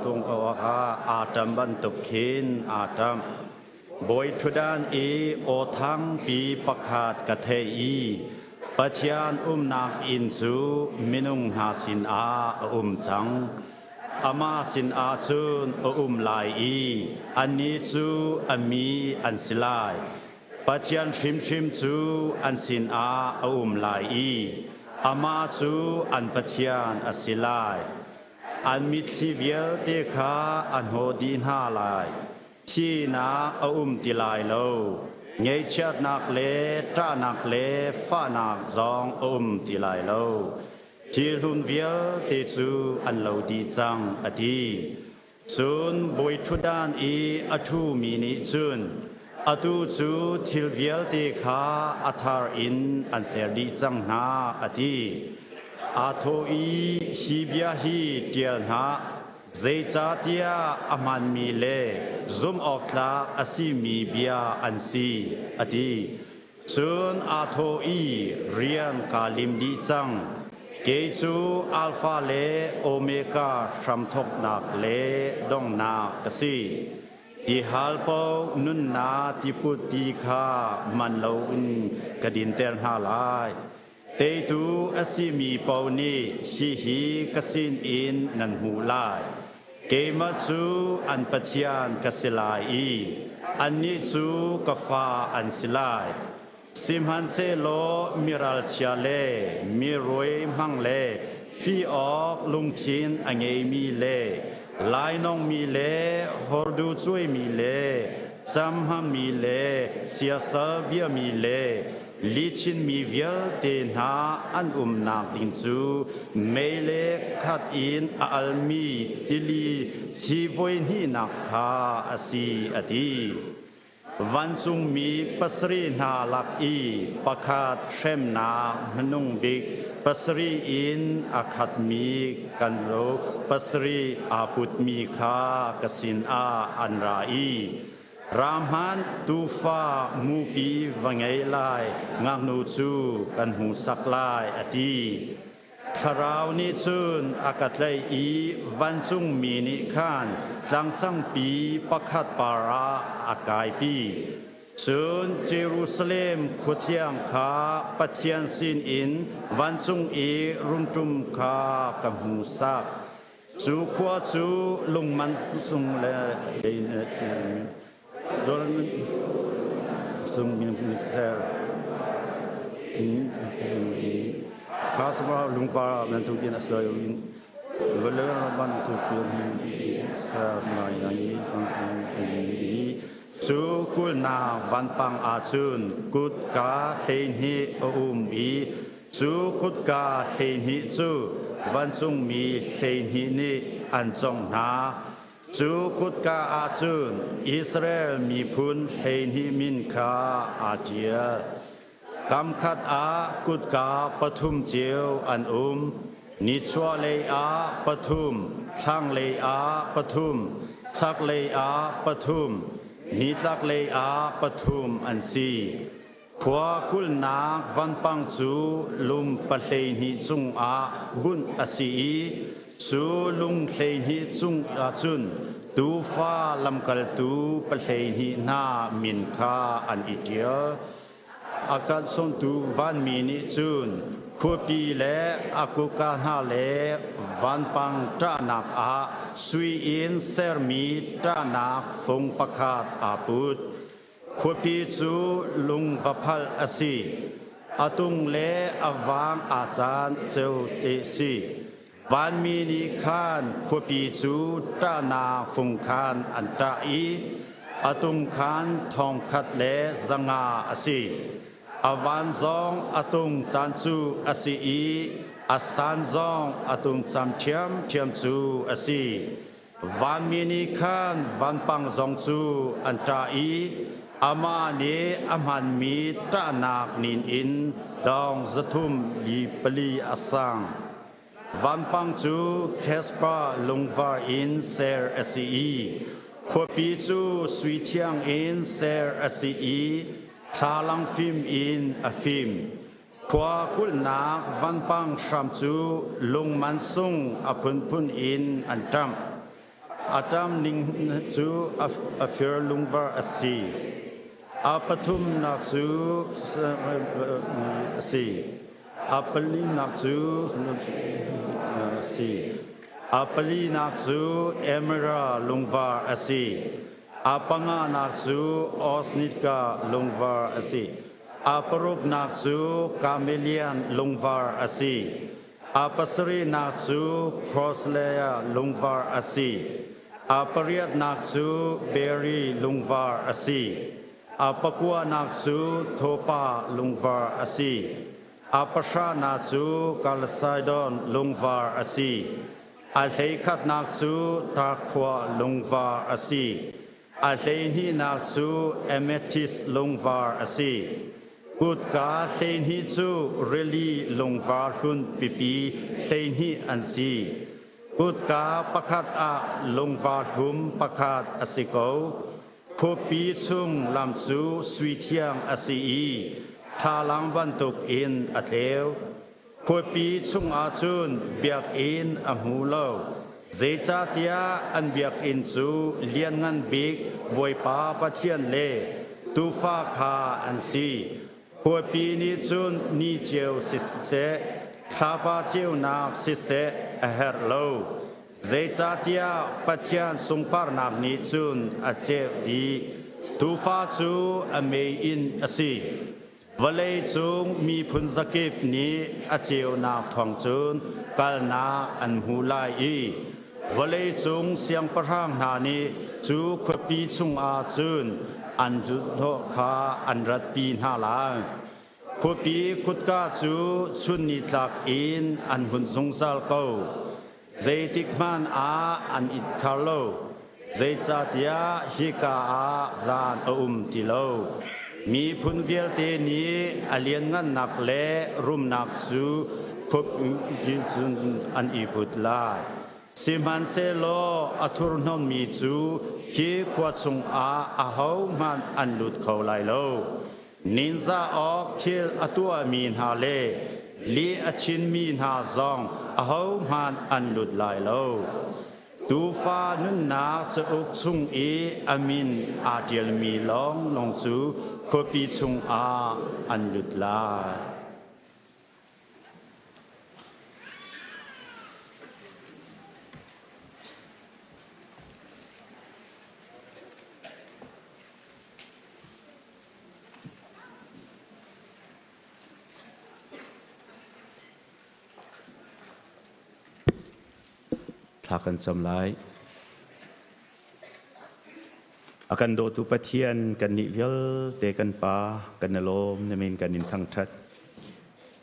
B: tung awkah aa ṭam bantuk khin aa ṭamh. Bawi ṭhutdan i aw thangpi pakhat ka theih i Pathian umnak inn cu minung hna sinah a um cang. Amah sinah cun a um lai i annih cu a mi an si lai. Pathian hrimhrim cu an sinah a um lai i amah cu an Pathian a si lai. An mitthli vialte kha a hnawh dih hna lai. Thihnak a um ti lai lo. Ngaihchiatnak le ṭahnak le fahnak zong a um ti lai lo. Thilhlun vialte cu an lo dih cang, a ti. Cun bawiṭhutdan i a ṭhumi nih cun, Atu cu thil vialte kha a thar in an ser dih cang hna, a ti. Aa thawh i, Hi bia hi ṭial hna. Zeicahtiah a hmaanmi le zumhawktlak a simi bia an si, a ti. Cun aa thawh i, Rian kaa lim dih cang. Kei cu Alfa le Omega hramthawknak le donghnak ka si. Tihal paoh nunnak tiput ti kha man loin ka dinter hna lai. Teitu a simi paoh nih hihi ka sinin nan hmuh lai. Keimah cu an Pathian ka si lai i annih cu ka fa an si lai. Sihmanhsehlaw mi ralchia le mi ruai hmang le fih awk lungthin a ngeimi le lainawngmi le hordu cuaimi le camhmangmi le siasal biami le Lichinmi vialte hna an umnak ding cu mei le khat in a almi tili thi voi hnihnak kha a si, a ti. Vancungmi pasarih hna lak i pakhat hremnak hmanung bik pasarih in a khatmi kan lo pasarih aa putmi kha ka sinah an ra i Rahman tuufa mupi va ngei lai, ngaknu cu kan hmuhsak lai, a ti. Thlarau nih cun a ka tlaih i vancungmi nih khan tlangsangpi pakhat par ah a kaipi. Cun Jerusalem khuathiang kha Pathian sinin vancung i rungṭum kha ka hmuhsak. Cu khua cu lungman sung le lungvar bantuk in a ser Cu kulhnak vanpang ahcun kutka 12 a um i Cu kutka 12 cu vancungmi 12 nih an cawngh hna. Cu kutka ah cun Israel miphun 12 min kha aa ṭial. Kamkhat ah kutka pathum cio an um. Nichuahlei ah pathum, thlanglei ah pathum, chaklei ah pathum, nitlaklei ah pathum an si. Khua kulhnak vanpang cu lung 12 cungah bunh a si i cu lung 12 cung ahcun tuufa lamkaltu 12 hna min kha an i ṭial. A kan sawmtu vanmi nih cun khuapi le a kuka hna le vanpang ṭahnak ah sui in sermi ṭahnak fung pakhat aa put. Khuapi cu lung va phalh a si. A tung le a vang aa caan ceu te si. Vanmi nih khan khuapi cu ṭahnak fung khan an ṭah i a tung khan thong khat le 500 a si. A van zong a tung caan cu a si i a san zong a tung cam ṭhiamṭhiam cu a si. Vanmi nih khan vanpang zong cu an ṭah i amah nih a hmanmi ṭahnak nin in dong 304 a sang. Vanpang cu Casper lungvar in ser a si i khuapi cu sui thiang in ser a si i thlalang fim in a fim. Khua kulhnak vanpang hram cu lung mansung a phunphun in an ṭamh. A ṭam ning cu a fir lungvar a si. A pathumnak cu a si. A palinak cu a si. A palinak cu emerald lungvar a si. A panganak cu osnitka lungvar a si. A paruknak cu Kamelian lungvar a si. A pasarihnak cu Crosslea lungvar a si. A pariatnak cu Berry lungvar a si. A pakuanak cu Thopa lungvar a si. A pahranak cu Kalsaidon lungvar a si. A hleikhatnak cu Tarkhua lungvar a si. A hleihnihnak cu amethyst lungvar a si. Kutka 12 cu rili lungvar hlun pipi 12 an si. Kutka pakhat ah lungvar hlum pakhat a si ko. Khuapi chung lam cu sui thiang a si i thlalang bantuk in a tleu. Khuapi chungah cun biakinn a hmu lo, zeicahtiah an biakinn cu Lianngan Bik Bawipa Pathian le Tuufa kha an si. Khuapi nih cun ni ceu siseh, thlapa ceunak siseh a herh lo, zeicahtiah Pathian sunparnak nih cun a ceuh dih. Tuufa cu a mei-inn a si. Vawleicung miphun zakip nih a ceunak thawng cun kalnak an hmu lai i vawleicung siangpahrang hna nih cu khuapi chungah cun an hlawh kha an ratpi hna lai. Khuapi kutka cu chun nitlak in an hun zungzal ko. Zeitikhmanh ah an it khar lo, zeicahtiah hika ah zan a um ti lo. Miphun vialte nih a lianngannak le rumnak cu khuapi cun an i put lai. Sihmanhsehlaw a thurhnawmmi cu hi khua chungah ahohmanh an lut kho lai lo. Ninzah awk thil a tuahmi hna le lih a chinmi hna zong ahohmanh an lut lai lo. Tuufa nunnak cauk chung i a min aa ṭialmi lawnglawng cu khuapi chungah an lut lai.
F: Thla kan cam lai. A kan dawtu Pathian kan nih vialte kan Pa kan i lawm na min kan in thangṭhat.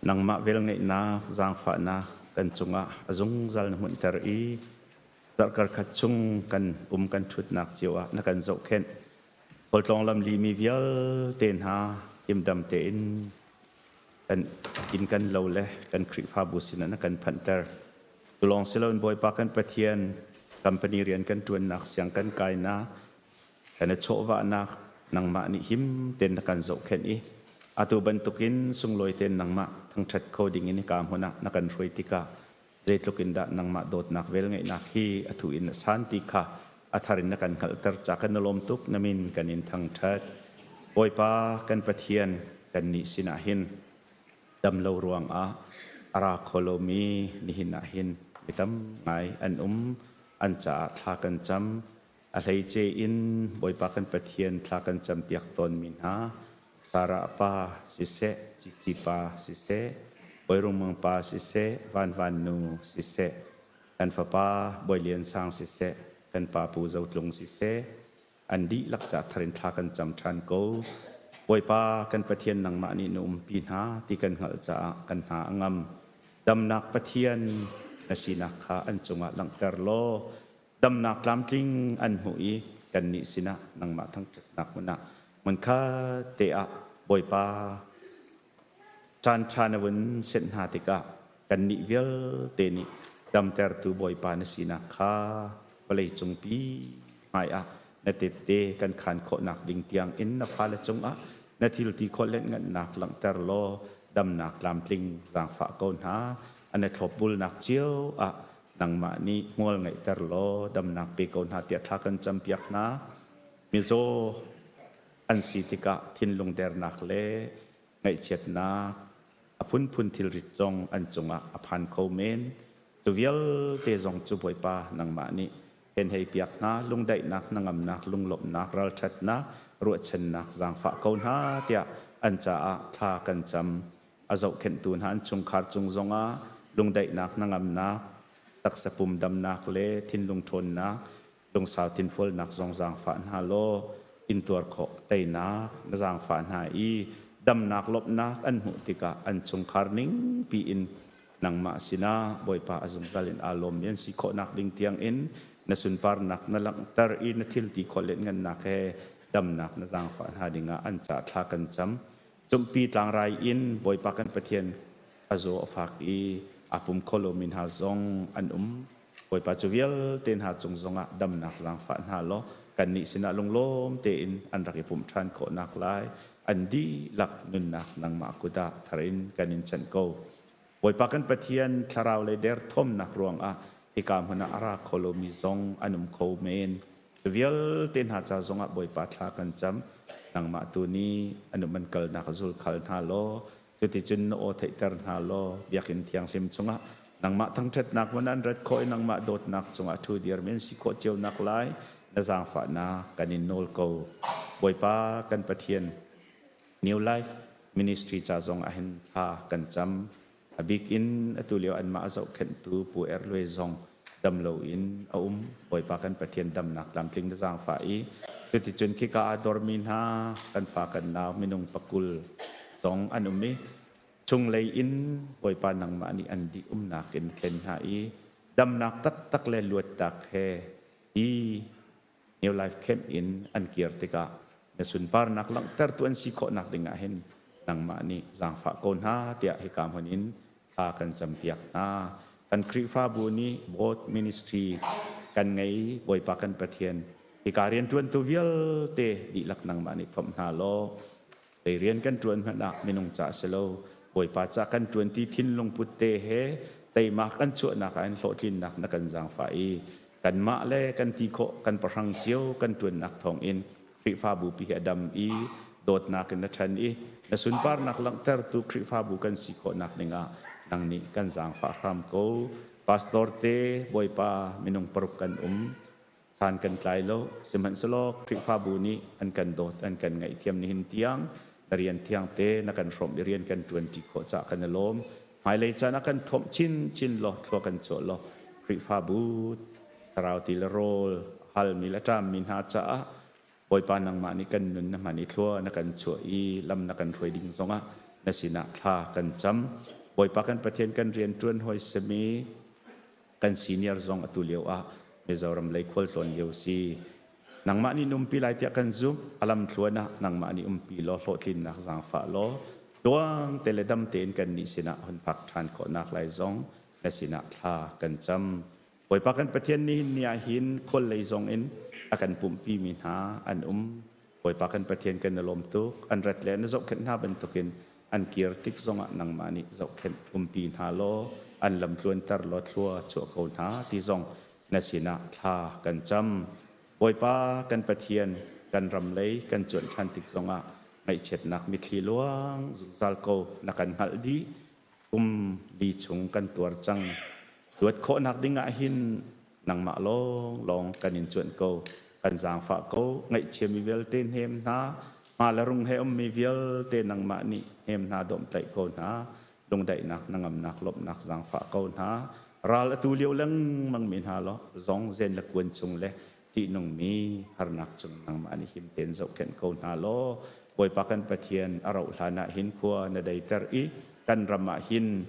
F: Nangmah velngeihnak zaangfahnak kan cungah a zungzal na hmunhter i zarhkar khat chung kan um kan ṭhutnak cio ah na kan zohkhenh. Khualtlawng lamli mi vialte hna himdam tein kan inn kan lo le kan Khrihfabu sinah na kan phanhter. Tulawng siloin Bawipa kan Pathian company rian kan ṭuannak siang kan kainak kan i chawhvahnak nangmah nih him tein na kan zohkhenh i atu bantukin sunglawi tein nangmah thangṭhat kho ding in hika hmun ah na kan hruai tikah zeitluk in dah nangmah dawtnak velngeihnak hi a thu in a san ti kha a thar in na kan hngalhter ca kan lawm tuk na min kan in thangṭhat. Bawipa kan Pathian kannih sinah hin dam lo ruangah a ra kho lomi nihin ah hin mi tam ngai an um. An caah thla kan cam. A hleice in Bawipa kan Pathian thla kan campiak tawnmi hna Sarah pa siseh, Cici pa siseh, Bawi Rung Mang pa siseh, Van Van nu siseh, kan fapa Bawi Lian Sang siseh, kan pa Pu Zo Tlung siseh, an dihlak ca thar in thla kan cam ṭhan ko. Bawipa kan Pathian nangmah nih na umpi hna ti kan hngalh caah kan hna a ngam. Damnak Pathian na sinak kha an cungah langhter law damnak tlamtling an hmuh i kannih sinah nangmah thangṭhatnak hmun ah hmunkhat te ah Bawipa caan ṭha na vun senh hna tikah kannih vialte nih damtertu Bawipa na sinak kha vawleicung pi hmaiah na tette kan khaan khawhnak ding tiang in na fale cungah na thil ti khawh lenhnganhnak langhter law damnak tlamtling zaangfah ko hna. An i thlopbulnak cio ah nangmah nih hmual ngeihter law damnak pe ko hna tiah thla kan campiak hna. Mizaw an si tikah thinlung dernak le ngaihchiatnak a phunphun thilrit zong an cungah a phan kho men. Cu vialte zong cu Bawipa nangmah nih hen hei piak hna, lungdaihnak, hnangamnak, lunglawmhnak, ralṭhatnak, ruahchannak zaangfah ko hna tiah an caah thla kan cam. A zohkhenhtu hna an chungkhar cung zongah lungdaihnak, hnangamnak, taksa pum damnak le thinlung ṭhawnnak, lungsau thinfualnak zong zaangfah hna law intuar khawh teinak na zaangfah hna i damnak lawmhnak an hmuh tikah an chungkhar ning piin nangmah sinah Bawipa a zungzal in aa lawmmi an si khawhnak ding tiangin na sunparnak na langhter i na thil ti khawh lianhngannak he damnak na zaangfah hna dingah an ca thla kan cam. Cumpi tlangrai in Bawipa kan Pathian a zaw a fak i aa pum kho lomi hna zong an um. Bawipa cu vialte hna cung zongah damnak zaangfah hna law kannih sinah lunglawm tein an rak i pumh ṭhan khawhnak lai an dihlak nunnak nangmah kut ah thar in kan in chanh ko. Bawipa kan Pathian thlarau lei derthawmnak ruangah hika hmun ah a ra kho lomi zong an um kho men. Cu vialte hna ca zongah Bawipa thla kan cam. Nangmah tu nih an um an kalnak zulkhal hna law cuticun na aw theihter hna law biakinn thianghlim chungah nangmah thangṭhatnak hmun an rat khawh i nangmah dawtnak cungah ṭhu dirmi an si khawh cio nak lai na zaangfahnak kan in nawl ko. Bawipa kan Pathian, New Life Ministry ca zong ah hin thla kan cam. A bik in atu lio anmah a zohkhenhtu Pu Er Luai zong dam loin a um. Bawipa kan Pathian damnak tlamtling na zaangfah i cuticun khika ah dormi hna kan fa kan nau minung pakul zong an um i chunglei in Bawipa nangmah nih an dih umnak in thlen hna i damnak taktak le luatnak he hi New Life Camp in an kir tikah na sunparnak langhtertu an si khawhnak ding ah hin nangmah nih zaangfah ko hna tiah hika hmun in thla kan campiak hna. Kan Khrihfabu nih board ministry kan ngei Bawipa kan Pathian hika rianṭuantu vialte dihlak nangmah nih thomh hna law Zei rian kan ṭuan hmanh ah minung ca si lo, Bawipa ca kan ṭuan ti thinlung put te he teimak an chuahnak ah in hlawhtlinnak na kan zaangfah i kanmah le kan ti khawh kan pahrang cio kan ṭuannak thawngin Khrihfabu pi hi a dam i dawtnak in na ṭhan i na sunparnak langhtertu Khrihfabu kan si khawhnak dingah nang nih kan zaangfah hram ko. Pastor te Bawipa minung paruk kan um. Hlan kan tlai lo. Sihmanhsehlaw Khrihfabu nih an kan dawt, an kan ngaihthiam nihin tiang na rian thiang te na kan hrawmh i rian kan ṭuanṭi khawh caah kan i lawm. Hmailei caan ah kan thawmh chinchin law thlua kan chuah law Khrihfabu thlarau ti le rawl halmi le ṭammi hna caah Bawipa nangmah nih kan nun na hman i thlua na kan chuah i lam na kan hruai ding zongah na sinah thla kan cam. Bawipa kan Pathian kan rian ṭuan hawi simi kan senior zong atu lio ah Mizoram lei khualtlawn lio si. Nangmah nih umpi lai tiah kan zumh. A lam thluan ah nangmah nih umpi law hlawhtlinnak zaangfah law tluang te le dam tein kan nih sinah hun phak ṭhan khawhnak lai zong na sinah thla kan cam. Bawipa kan Pathian nihin ni ah hin khual lei zong in a kan pumhpi mi hna an um. Bawipa kan Pathian kan i lawm tuk. An rat le na zohkhenh hna bantukin an kir tik zongah nangmah nih zohkhenh umpi hna law an lam tluanter law thlua chuah ko hna ti zong na sinah thla kan cam. Bawipa kan Pathian kan ram lei kan cuanh ṭhan tik zongah ngaihchiatnak mitthli luang zungzal ko na kan hngalh dih. Kum li chung kan tuar cang. Luat khawhnak ding ah hin nangmah lawnglawng kan in cuanh ko. Kan zaangfah ko. Ngaihchiami vialte hnem hna. Hma le rung he ummi vialte nangmah nih hnem hna dawmhtlaih ko hna. Lungdaihnak, hnangamnak, lawmhnak zaangfah ko hna. Ral atu lio lengmang mi hna law zong zen le kuan chung le ṭihnungmi harnak cung nangmah nih him tein zohkhenh ko hna law Bawipa kan Pathian a rauh hlan ah hin khua na deiter i kan ram ah hin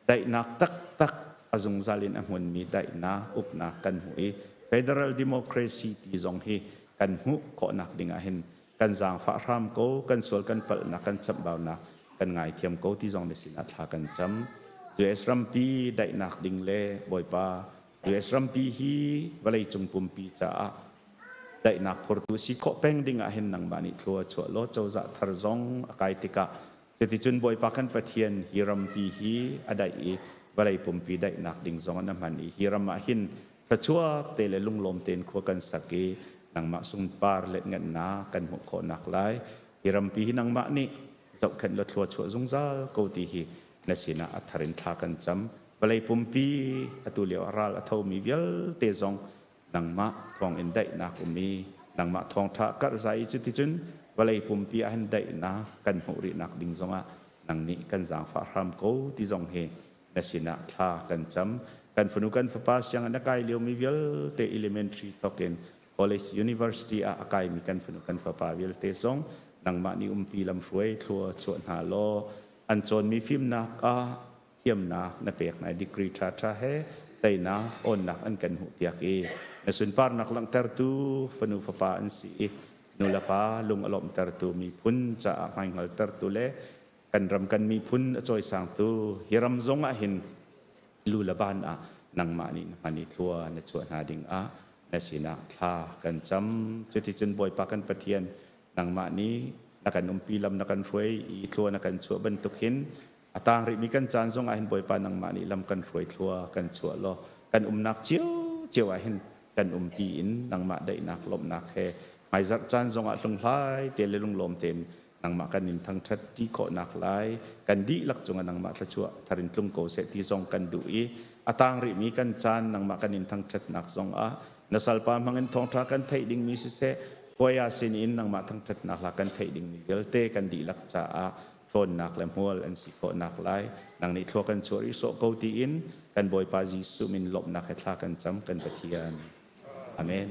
F: daihnak taktak a zungzal in a hmunmi daihnak uknak kan hmuh i federal democracy ti zong hi kan hmuh khawhnak ding ah hin kan zaangfah hram ko kan sual kan palhnak kan chamhbaunak kan ngaithiam ko ti zong na sinah thla kan cam US rampi daihnak ding le Bawipa US rampi hi vawleicung pumpi caah daihnak phortu si khawh peng ding ah hin nangmah nih thlua chuah law cozah thar zong a kai tikah cuticun Bawipa kan Pathian hi rampi hi a daih i vawlei pumpi daihnak ding zong an a hman i hi ram ah hin thluachuak te le lunglawm tein khua kan sak i nangmah sunpar le ngannak kan hmuh khawhnak lai hi rampi hi nangmah nih zohkhenh law thlua chuah zungzal ko ti hi na sinah a thar in thla kan cam vawlei pumpi atu lio ah ral a thomi vialte zong nangmah thawng in daihnak um i nangmah thawngṭha karhzai i cuticun vawlei pumpi ah hin daihnak kan hmuh rihnak ding zongah nang nih kan zaangfah hram ko ti zong hi na sinah thla kan cam kan fanu kan fapa sianginn a kai liomi vialte elementary thawk in college university ah a kaimi kan fanu kan fapa vialte zong nangmah nih umpi lamhruai thlua chuah hna law an cawnmi fimnak ah thiamnak na pek hna degree ṭhaṭha he teinak awnnak an kan hmuhpiak i na sunparnak langhtertu fanu fapa an si i nulepa lung a lawmhtertu miphun caah hmaihngaltertu le kan ram kan miphun a cawisangtu hi ram zong ah hin lu le ban ah nangmah nih na hman i thlua na chuah hna ding ah na sinah thla kan cam. Cuticun Bawipa kan Pathian nangmah nih na kan umpi lam na kan hruai i thlua na kan chuah bantuk hin a tang rihmi kan caan zong ah hin Bawipa nangmah nih lam kan hruai thlua kan chuah law kan umnak cio cio ah hin kan umpi in nangmah daihnak lawmhnak he hmaizarh caan zong ah hlunghlai te le lunglawm tein nangmah kan in thangṭhat ṭi khawhnak lai kan dihlak cungah nangmah thluachuah thar in tlung ko seh ti zong kan duh i a tang rihmi kan caan nangmah kan in thangṭhatnak zong ah na salpa hmangin thawngṭha kan theih dingmi siseh Kawia sin in nangmah thangṭhatnak hla kan theih dingmi vialte kan dihlak caah ṭhawnnak le hmual an si khawhnak lai nang nih thlua kan chuah rih sawh ko tiin kan Bawipa Jesuh min lawmhnak he thla kan cam kan Pathian. Amen.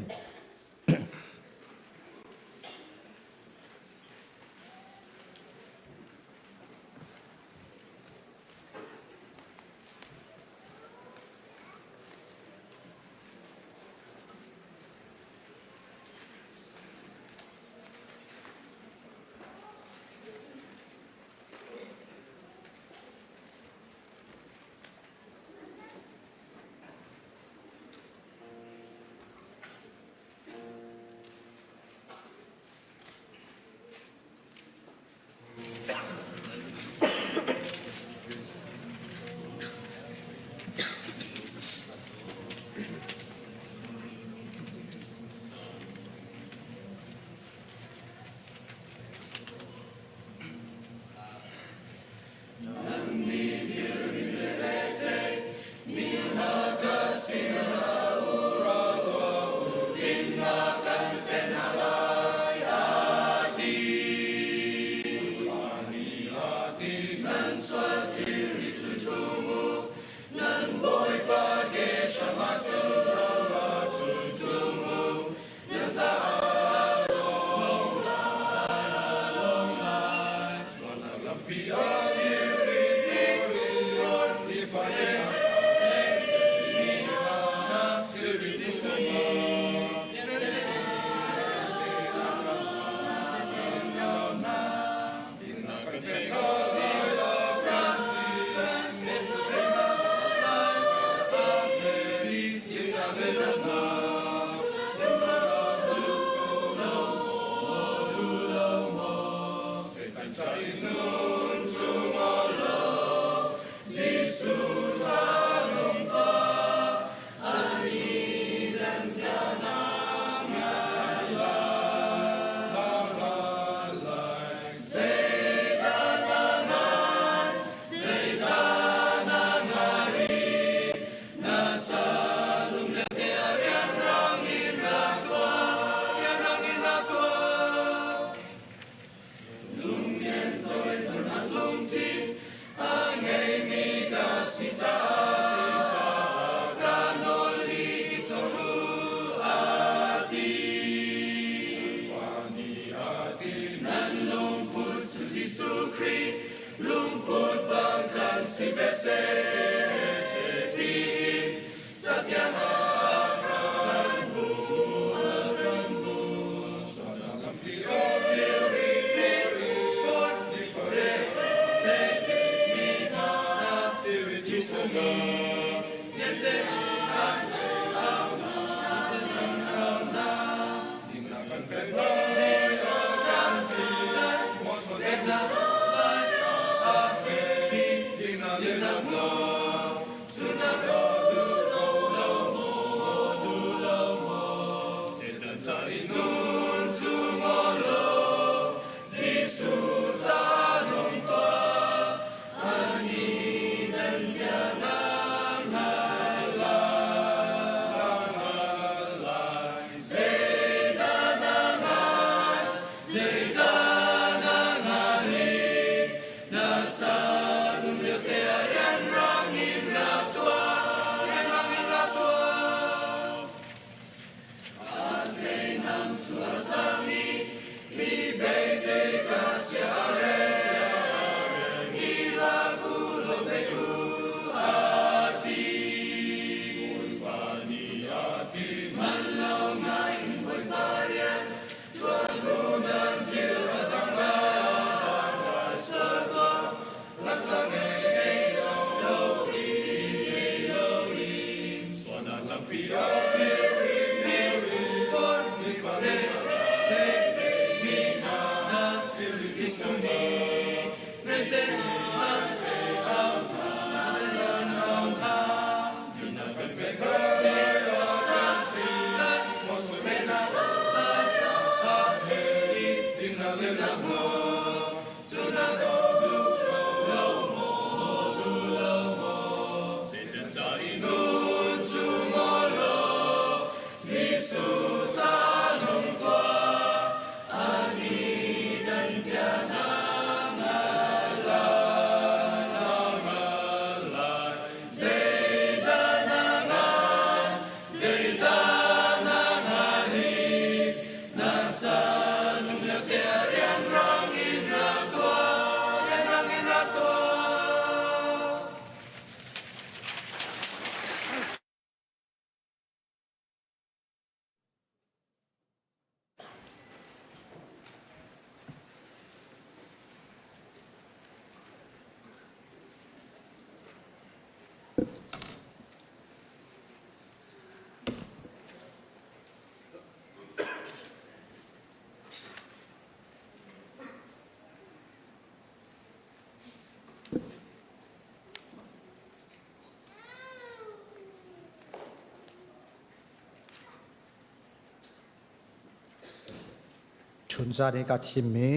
G: Chunzan i ka thimmi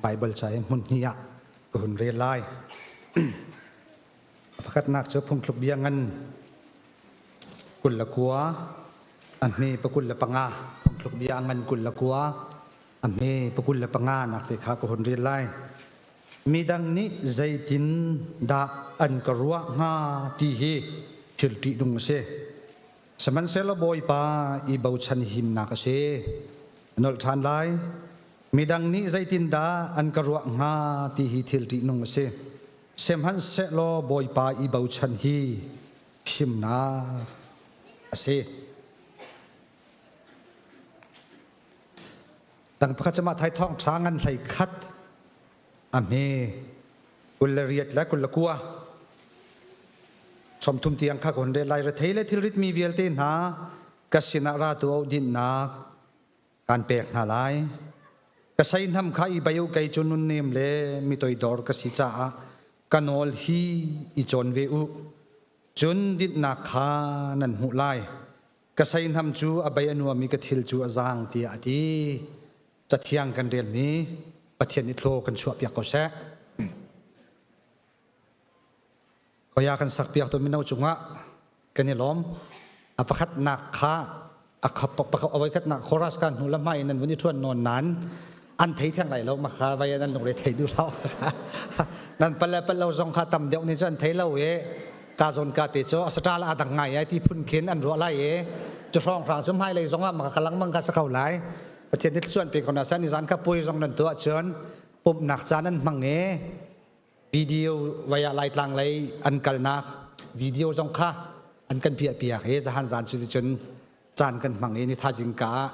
G: Baibal ca in hmun hnih ah ka hun rel lai. Pakhatnak cu phungthluk bia ngan 29 a hme pa 25 phungthluk bia ngan 29 a hme pa 25 nak te kha ka hun rel lai. Midang nih zeitin dah an ka ruah hnga ti hi thil ṭihnung a si. Sihmanhsehlaw Bawipa i bochan himnak a si. Nolh ṭhan lai. Midang nih zeitindah an ka ruah hnga ti hi thil ṭihnung a si. Sihmanhsehlaw Bawipa i bochan hi himnak a si. Dang pakhat cu mah thai thawng ṭha ngan hlei khat a hme 28 le 29 30 tiang kha ka hun rel lai rethei le thilrit mi vialte hna ka sinah ra tu au dinnak kan pek hna lai ka seihnam kha i bai u kei cu nunnem le mi toidor ka si caah ka nawl hi i cawn ve u cun dinhnak kha nan hmuh lai ka seihnam cu a bei a nuam i ka thil cu a zaang tiah a ti Cathiang kan relmi Pathian i thlaw kan chuahpiak ko seh. Koya kan sakpiak tu mino cungah kan i lawm. A pakhatnak kha a voikhatnak chorus kan hnu lamhmai in nan vun i ṭhuan nawn nan an thei theng lai lo makha vai nan lungre thei duh lo nan pal le pal lo zong kha tam deuh nih cu an thei lo i ka zawn ka te cu a saṭal a dang ngai ai ti phun khin an ruah lai i cu hrawng hrang cu hmailei zong ah maka kalang mang ka sa ko lai Pathian nih thluachuah pe ko hna seh. Nizan kha puai zong nan tuah cun pumhnak caan an hmang i video vaya Laitlang lei an kalnak video zong kha an kan piah piak i zahan zan cu cun caan kan hmang i ni thazing ka ah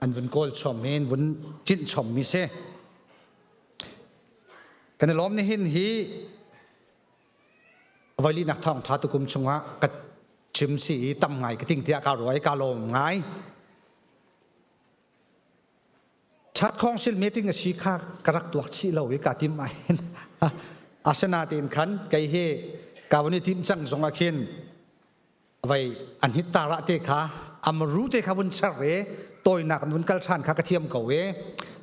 G: an vun kawl chom i an vun cinh chom mi si. Kan i lawm nihin hi Voilinak thawngṭha tukum chungah ka chim si i tam ngai ka ting tiah ka ruah i ka lawm ngai. Chat Council meeting a si kha ka rak tuak chih lo i ka tim ai. Asinain khan kei hi ka vun i tim cang zong ah khin vai an hit tara te kha amru te kha vun cher i tawinak vun kal ṭhan kha ka thiam ko i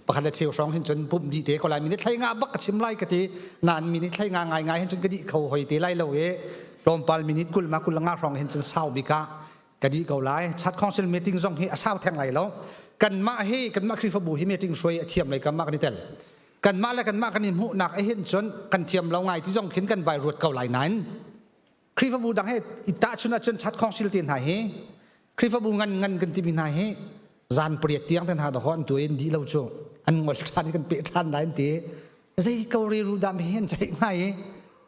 G: pakhat le cheu hrawng hin cun pumh dih te ko lai minute thlai nga bak ka chim lai ka ti nain minute thlai nga ngai ngai hin cun ka dih kho hoi te lai lo i tlawmpal minute kul ma kul nga hrawng hin cun sau bik ah ka dih ko lai chat council meeting zong hi a sau theng lai lo kanmah hi kanmah Khrihfabu hi meeting hruai a thiam lei kanmah kan i tel kanmah le kanmah kan i hmuhnak a hin cun kan thiam lo ngai ti zong khin kan vai ruat ko lai nain Khrihfabu dang he i tahchun ahcun chat council te hna hi Khrihfabu ngan ngan kan timi hna hi zan pariat tiang te hna dawh an tuai in dih lo cu an ngol ṭhan i kan peh ṭhan lai an ti zei ko re ru dam hi an ceih hnga i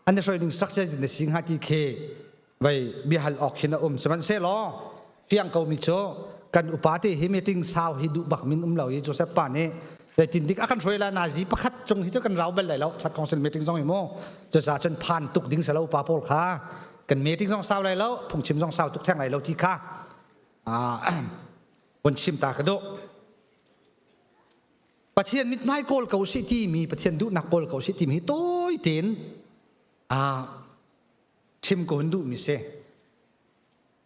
G: an i hruai ning structure in na si hnga ti khi vei biahal awk hin a um sihmanhsehlaw fiang ko mi cu kan upa te hi meeting sau hi duh bak min um lo i Joseph pa nih zeitin dik a kan hruai la nazi pakhat cung hi cu kan rau bal lai lo chat council meeting zong hi mu cucaah cun phan tuk ding selo pa pawl kha kan meeting zong sau lai lo phungchim zong sau tuk theng lai lo ti kha vun chim ta ka duh. Pathian mithmai kawl ko sih timi Pathian duhnak kawl ko sih timi hi tawi tein a chim ko hun duhmi si.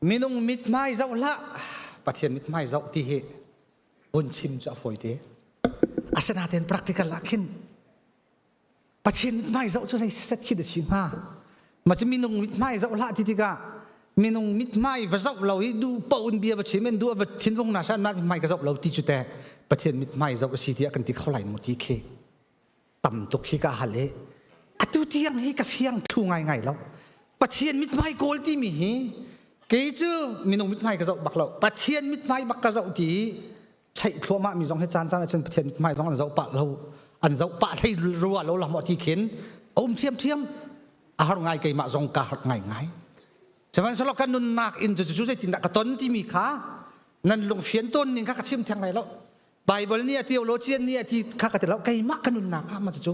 G: Minung mithmai zoh hlah Pathian mithmai zoh ti hi vun chim cu a fawi te. Asinain practical ah khin Pathian mithmai zoh cu zei set khi da si hnga? Ma cu minung mithmai zoh hlah ti tikah minung mithmai va zoh lo i duh paoh in bia va chim in duh va thinlung na san mithmai ka zoh lo ti cu teh Pathian mithmai zoh a si tiah kan ti kho lai mu ti khi tam tuk hi ka hal i atu tiang hi ka fiang thlu ngai ngai lo Pathian mithmai kawl timi hi kei cu minung mithmai ka zoh bak lo Pathian mithmai bak ka zoh ti cheih thluahmah mi zong hi caan caan ahcun Pathian mithmai zong an zoh pah lo an zoh pah hlei rua lo lah maw ti khin a um thiamthiam a har ngai keimah zong ka har ngai ngai sihmanhsehlaw kan nunnak in cu cu zeitindah ka ton timi kha nan lungfian tawn ning kha ka chim theng lai lo Bible nih a ti lo cian nih a ti kha ka ti lo keimah ka nunnak ah ma cu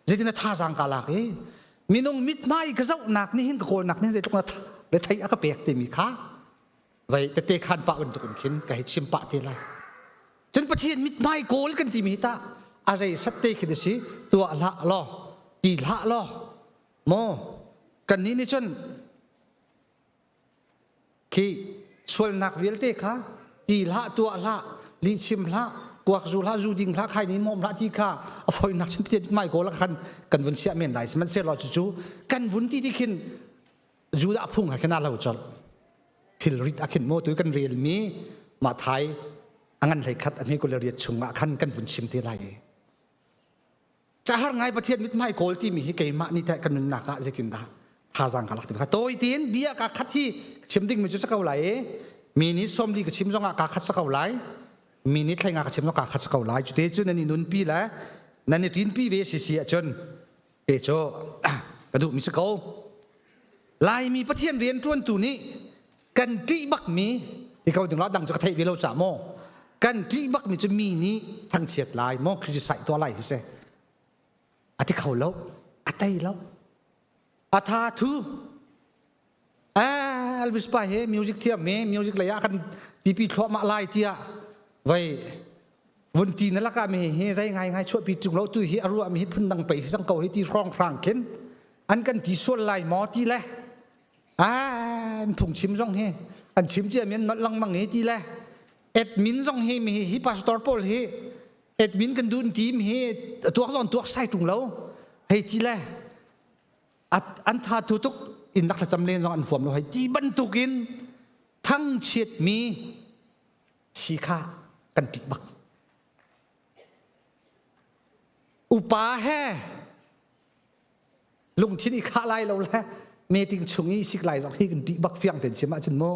G: zeitin a thazaang ka lak i minung mithmai ka zohnak nih hin ka kawlnak nih zeitluk na le thei a ka pek timi kha vai tete khan pah bantuk in khin ka hei chim pah te lai cun pathian mithmai kawl kan timi hi tah a zei sat te khi si tuah hlah law ti hlah law maw kan nih nih cun khi sualnak vialte kha ti hlah tuah hlah lih chim hlah kuak zu hlah zu ding hlah khai ni mom hlah ti kha a foinak chim pathian mithmai kawl khan kan vun chiah men lai sihmanhsehlaw cucu kan vun ti ti khin Judah phung ha khin a lo colh thilrit a khin maw tu kan relmi Mathai a ngan hlei khat a hme kul le riat chungah khan kan vun chim te lai i cahar ngai Pathian mithmai kawl timi hi keimah nih teh kan nunnak ah zeitindah thazaang ka lak ti kha tawi tiin bia ka khat hi chim ding mi cu sa ko lai i mi nih sawmli ka chim zongah ka khat sa ko lai mi nih thlai nga ka chim zong ka khat sa ko lai cu te cu nan i nunpi le nan i ṭinpi ve si si ahcun te cu ka duhmi si ko Laimi Pathian rian ṭuantu nih kan ṭih bakmi ti ko ding la dang cu ka theih ve lo ca maw kan ṭih bakmi cu mi nih thangchiat lai maw criticize tuah lai hi si a ti kho lo a tei lo a tha thu Elvis pa he music thiam me music lei ah kan tipi thluahmah lai tiah vai vun ti na laka mi hi zai ngai ngai chuahpi tung lo tu hi a ruah mi hi phun dang pei si cang ko hi ti hrong hrang khin an kan ti sual lai maw ti le an phung chim zong hi an chim cia mi an nolh lengmang hi ti le admin zong hi mi hi pastor pawl hi admin kan dun ti mi hi tuak zong tuak sai tung lo hei ti le an tha thu tuk in rak thlacam len zong an huam lo hei ti bantukin thangchiat mi si kha kan ṭih bak upa he lungthin i khah lai lo le meeting chung i sik lai zong hi kan ṭih bak fiang ten chim ahcun mu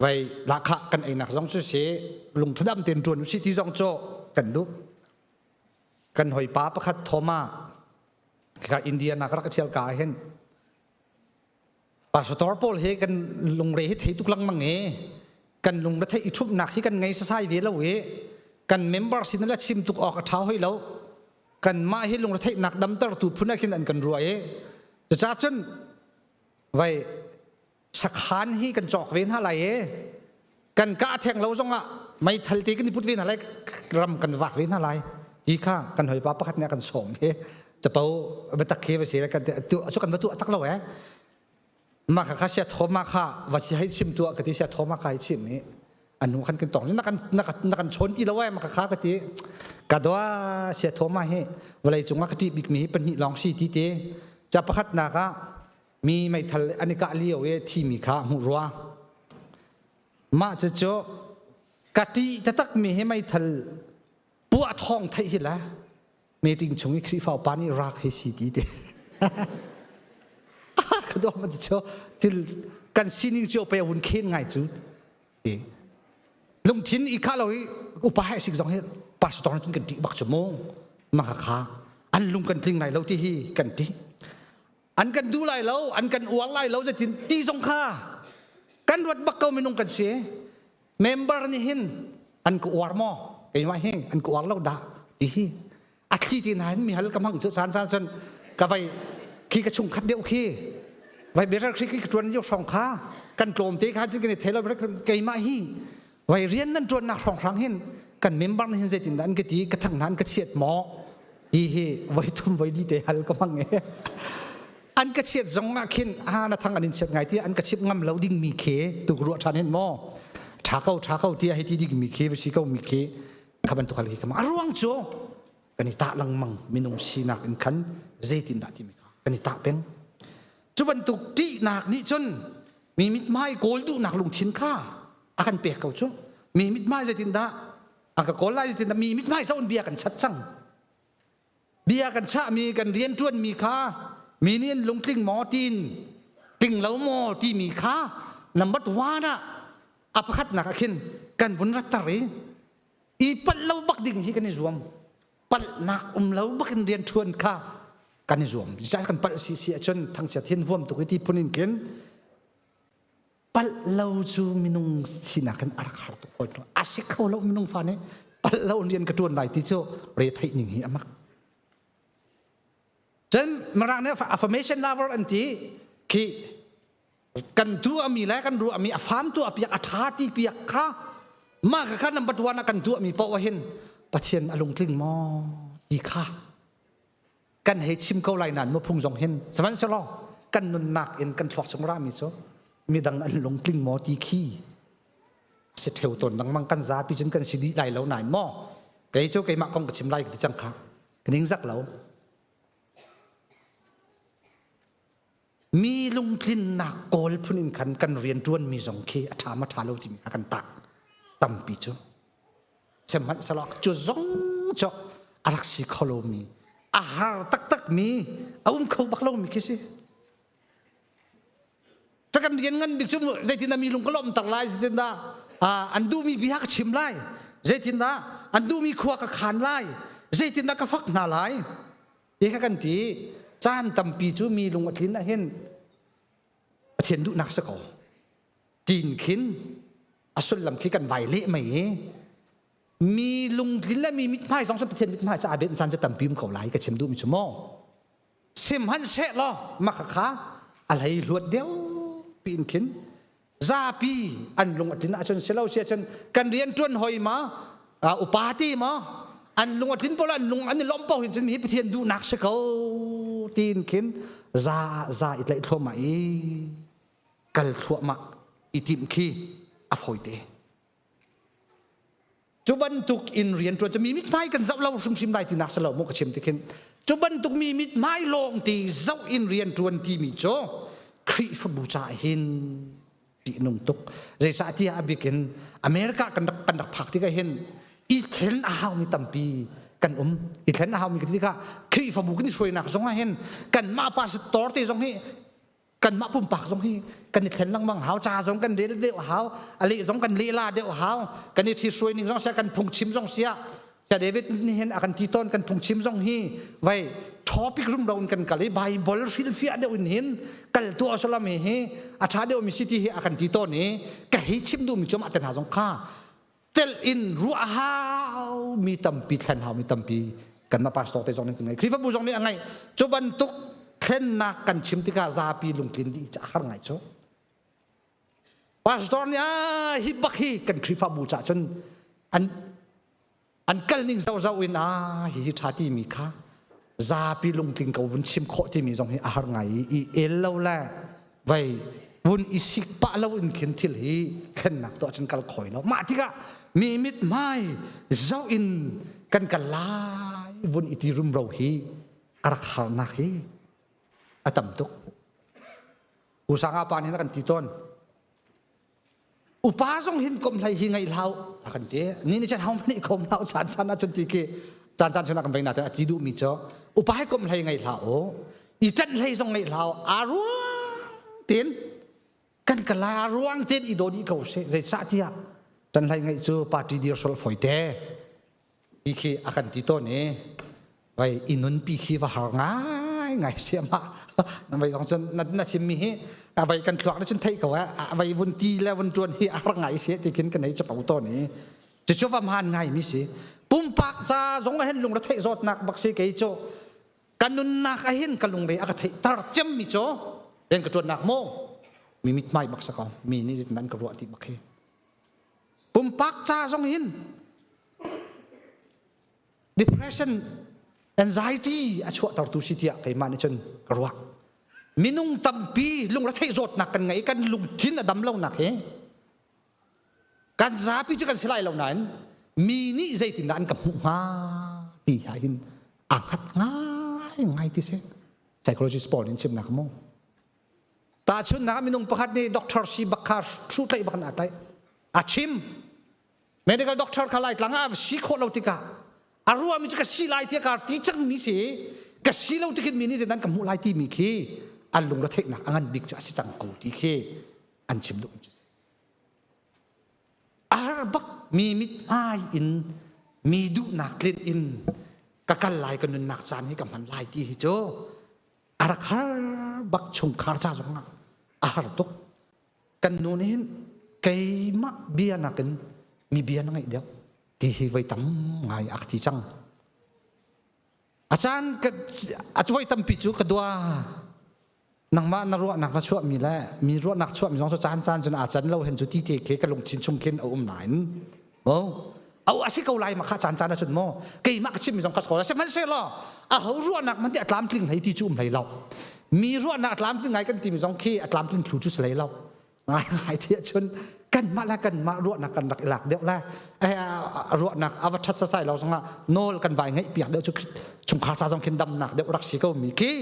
G: vai lahkhah kan einak zong cu si lungthudam ten ṭuan usih ti zong cu kan duh kan hawipa pakhat Thoma ka India nak rak thial ka hin pastor pawl hi kan lungre hi thei tuk lengmang i kan lungre thei i thupnak hi kan ngei sasai ve lo i kan member sin la chim tuk awk a ṭha hoi lo kan mah hi lungre theihnak damter tu phun ah khin an kan ruah i cucaah cun vai sakhan hi kan cawk ve hna lai i kan kah theng lo zongah meithal te kan i put ve hna lai ram kan vak ve hna lai ti kha kan hawipa pakhat nih a kan sawm hi capo biatak khi va si kan tu cu kan va tuah tak lo eh mah kha kha sia thoma kha va si hei chim tuah ka ti sia thoma kha hei chim i anu khan kan tong na kan na kan na kan chawn ti lo eh mah kha ka ti ka doa sia thoma hi vawlei cungah ka ṭih bik mi hi pahnih lawng si ti te ca pakhat nak ah mi meithal an i kah lio i thimi kha hmuh rua mah cucu ka ṭih taktak mi hi meithal puah thawng theih hi le meeting chung i Khrihfa upa nih rak hi si ti te ka dawm cu thil kan sining cio pe hun khen ngai cu ti lungthin i khah lo i upa he sik zong hi pastor cun kan ṭih bak cu mu mah kha an lung kan tling lai lo ti hi kan ṭih an kan duh lai lo an kan uar lai lo zeitin ti zong kha kan ruat bak ko minung kan si member nih hin an ka uar maw keimah hi an ka uar lo dah ti hi a thli ti na hin mi hal ka hmang cu caan caan cun ka vai khi ka chung khat deuh khi vai better khi ka tuan lio hrawng kha kan tlawm te kha cun kan i thei lo keimah hi vai rian nan tuan nak hrawng hrang hin. Kan member nih hin zeitin dah an ka ti, ka thang hna an ka chiat maw? Ti hi voi thum voi li te hal ka hmang e. An ka chiat zong ah khin a na thang an in chiat ngai ti an ka chimh ngam lo ding mi khi tu ka ruah ṭhan hin maw? Ṭha ko ṭha ko ti hei ti ding mi khi va si ko mi khi kha bantuk hal khi ka a ruang cu kan i tah lengmang minung sinak in khan zeitin dah timi kha kan i tah peng. Cu bantuk ṭihnak nih cun mi mithmai kawl duhnak lungthin kha a kan pek ko cu. Mi mithmai zeitindah a ka kawl lai zeitindah mi mithmai zoh in bia kan chat cang. Bia kan chahmi kan rianṭuanmi kha mi nih an lungtling maw tiin tling lo maw timi kha number one ah a pakhatnak ah khin kan vun ratter i i palh lo bak ding hi kan i zuam. Palhnak um lo bak in rianṭuan kha kan i zuam. Cucaah kan palh si si ahcun thangchiat hin vuam tuk i ti phun in khin palh lo cu minung sinak in a rak har tuk fawn. A si kho lo minung fa nih palh lo in rian ka ṭuan lai ti cu re theih ning hi a mak. Cun Mirang nih affirmation lover an ti khi kan tuahmi le kan ruahmi a fam tuah piak a ṭha ti piak kha mah ka kha number one ah kan tuahmi paoh hin Pathian a lungtling maw ti kha kan hei chim ko lai nain phung zong hin sihmanhsehlaw kan nunnak in kan thluak chung rami cu midang an lungtling maw ti khi si theu tawn lengmang. Kan zapi cun kan si dih lai lo nain maw kei cu keimah kong ka chim lai ka ti cang kha ka ning zak lo. Mi lungtlinnak kawl phun in khan kan rian ṭuanmi zong khi a ṭha ma ṭha lo timi kha kan tah tampi cu. Sihmanhsehlaw cu zong cu a rak si kho lomi, a har taktakmi, a um kho bak lomi khi si. Ca kan rian ngan bik cu zeitindah mi lung ka lawmhter lai, zeitindah an duhmi bia ka chim lai, zeitindah an duhmi khua ka khan lai, zeitindah ka fak hna lai ti kha kan ti. Caan tampi cu mi lung a tlin ahhin Pathian duhnak si ko tiin khin a sullam khi kan vai leh mei i mi lungtlin le mi mithmai zong cu Pathian mithmai cu aa benh caan cu tampi um ko lai ka chim duhmi cu maw. Sihmanhsehlaw maka kha a hlei hluat deuh piin khin zapi an lung a tlin ahcun si lo si ahcun kan rian ṭuan hoi ma upati ma an lung a tlin pawl an lung an i lawmh paoh hin cun hi Pathian duhnak si ko tiin khin za za i tlaih thluahmah i kal thluahmah i timh khi a fawite. Cu bantuk in rian ṭuan cu mi mithmai kan zoh lo hrimhrim lai tinak si lo mu ka chim ti khin. Cu bantuk mi mithmai lawng ti zoh in rian ṭuan timi cu Khrihfabu caah hin ṭihnung tuk. Zeicahtiah a bik in America kan rak phak tikah hin i thlen a haumi tampi kan um. I thlen a haumi ka ti tikah Khrihfabu kan i hruainak zong ah hin kanmah pastor te zong hi kanmah pumpak zong hi kan i thlen lengmang hau. Ca zong kan rel deuh hau, a leh zong kan leh la deuh hau, kan i ṭhithruai ning zong sia, kan phungchim zong sia. Sia David nih hin a kan ti tawn, kan phungchim zong hi vai topic rum lo in kan kal i Bible hrilhfiah deuh in hin kal tu asalam hi hi a ṭha deuh mi si ti hi a kan ti tawn i ka hei chim duhmi cu mah te hna zong kha tel in ruah hau mi tampi, thlen hau mi tampi kanmah pastor te zong nih kan ngei, Khrihfabu zong nih a ngeih. Cu bantuk thlennak kan chim tikah zapi lungtlin dih ca har ngai cu. Pastor nih a hi bak hi kan Khrihfabu cah cun an kal ning zoh in a hi hi ṭha timi kha zapi lungtling ko vun chim khawh timi zong hi a har ngai i el lo le vai vun i sik pah lo in khin thil hi thlennak tuah cun kal khoi lo. Mah tikah mi mit hmai zoh in kan kal lai vun i ti rumro hi a rak harnak hi a tam tuk. Usanga pa nih a kan ti tawn, upa zong hin kom hlei hi ngaih hlau a kan ti. Ni ni chan hau nih kom hlau caan caan ah cun ti ki caan caan chun ah kan vei na te a ti duh mi cu upa hi kom hlei ngaih hlau i ṭanh hlei zong ngaih hlau, a ruang tin kan kala ruang tin i daw dih ko se. Zeicah tiah ṭan hlei ngaih cu party dir sol foi te ti khi a kan ti tawn i vai i nunpi khi va har ngai ngai sia ma na vai zong cun na chim mi hi a vai kan thluak na cun theih ko a vai vun ti le vun tuan hi a har ngai sia ti khin kan ei chapo tawn i cucu va man ngai mi si. Pumpak ca zong ah hin lungre theih zawtnak bak si. Kei cu ka nunnak ah hin ka lungre a ka theih tar cem mi cu rian ka tuannak mo mi mithmai bak sa ko, mi nih nan ka ruah ti bak hi. Pumpak ca zong hin. Depression, anxiety a chuahtertu si tiah keimah nih cun ka ruah. Minung tampi lungretheih zawtnak kan ngei, kan lungthin a dam lonak hi kan zapi cu kan si lai lo nain mi nih zeitindah an ka hmuh hnga ti ah hin aa hngat ngai ngai ti si. Psychologist pawl in chimnak mu. Tahchunhnak ah minung pakhat nih doctor si bak kha hruhtlaih bak in aa tlaih. A chim. Medical doctor kha Laitlang ah si khawh lo tikah a ruahmi cu ka si lai tiah ka ti cangmi si ka si lo tikin mi nih zeidan ka hmuh lai timi khi an lungretheihnak a ngan bik cu a si cang ko ti khi an chim duh cu si. A har bak mi mithmai in mi duhnak tlinh in ka kal lai ka nunnak caan hi ka hman lai ti hi cu a rak har bak chungkhar ca zong ah a har tuk kan nu nih hin keimah bia nakin mi bia na ngaih deuh ti hi voi tam ngai a ti cang a caan a voi tampi cu ka dua nangmah na ruahnak na chuahmi le mi ruahnak chuahmi zong cu caan caan cun aa can lo hen cu ti te khi ka lungthin chung khin a um nain oh au a si ko lai ma kha caan caan ahcun maw keimah ka chimmi zong ka si ko lai sihmanhsehlaw a ho ruahnak man ti a tlamtling hlei ti cu um hlei lo mi ruahnak a tlamtling ngai kan timi zong khi a tlamtling thlu cu si hlei lo ngai ngai ti ahcun kanmah le kanmah ruahnak kan rak i lak deuh le ruahnak a va ṭhat sasai lo zongah nawl kan vai ngaih piak deuh cu chungkhar ca zong khin damnak deuh rak si ko mi khi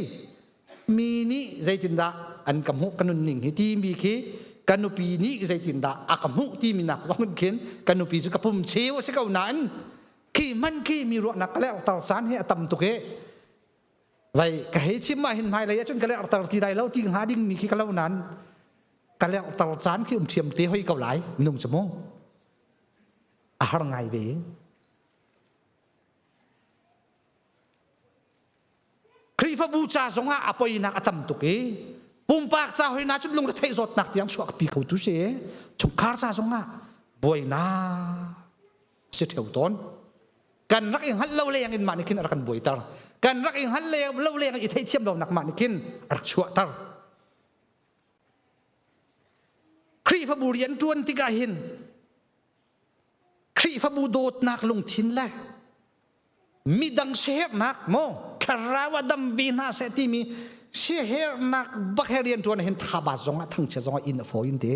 G: mi nih zeitindah an ka hmuh ka nunning hi timi khi ka nupi nih zeitindah a ka hmuh timi nak zong in khin ka nupi cu ka pum cheu a si ko nain khi man khi mi ruahnak ka lerhter caan hi a tam tuk i vai ka hei chim ah hin hmailei ahcun ka lerhter ti lai lo ti hnga ding mi khi ka lo nain ka lerhter caan khi um thiam te hoi ko lai minung cu mu a har ngai ve. Khrihfabu ca zongah a poinak a tam tuk i pumpak ca hoi na cun lungretheih zawtnak tiang chuakpi kho tu si chungkhar ca zongah buainak si ṭheo tawn. Kan rak i hngalh lo leng in mah nih khin a rak kan buaiter. Kan rak i hngalh lo leng i theihthiam lonak mah nih khin a rak chuahter. Khrihfabu rian ṭuan tikah hin Khrihfabu dawtnak lungthin le midang siaherhnak maw thlarau a dam ve hna seh timi siaherhnak bak he rian ṭuan hin thaba zong ah thangchia zong ah inn a fawi in ti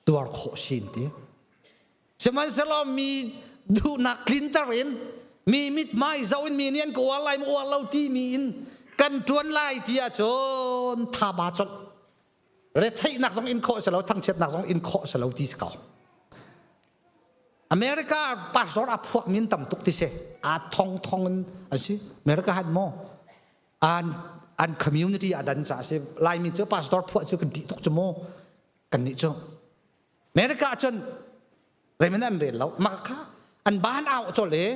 G: tuar khawh si in ti sihmanhsehlaw mi duhnak tlinter in mi mithmai zoh in mi nih an ka uar lai maw uar lo timi in kan ṭuan lai ti ahcun thaba colh retheihnak zong in khawh si lo thangchiatnak zong in khawh si lo ti si ko. America pastor a phuak min tam tuk ti si a thong thong in an si America han mo an an community a dan ca si Laimi cu pastor phuah cu kan tih tuk cu mu kan nih cu America cun zeiman an rel lo mah kha an ban au chol i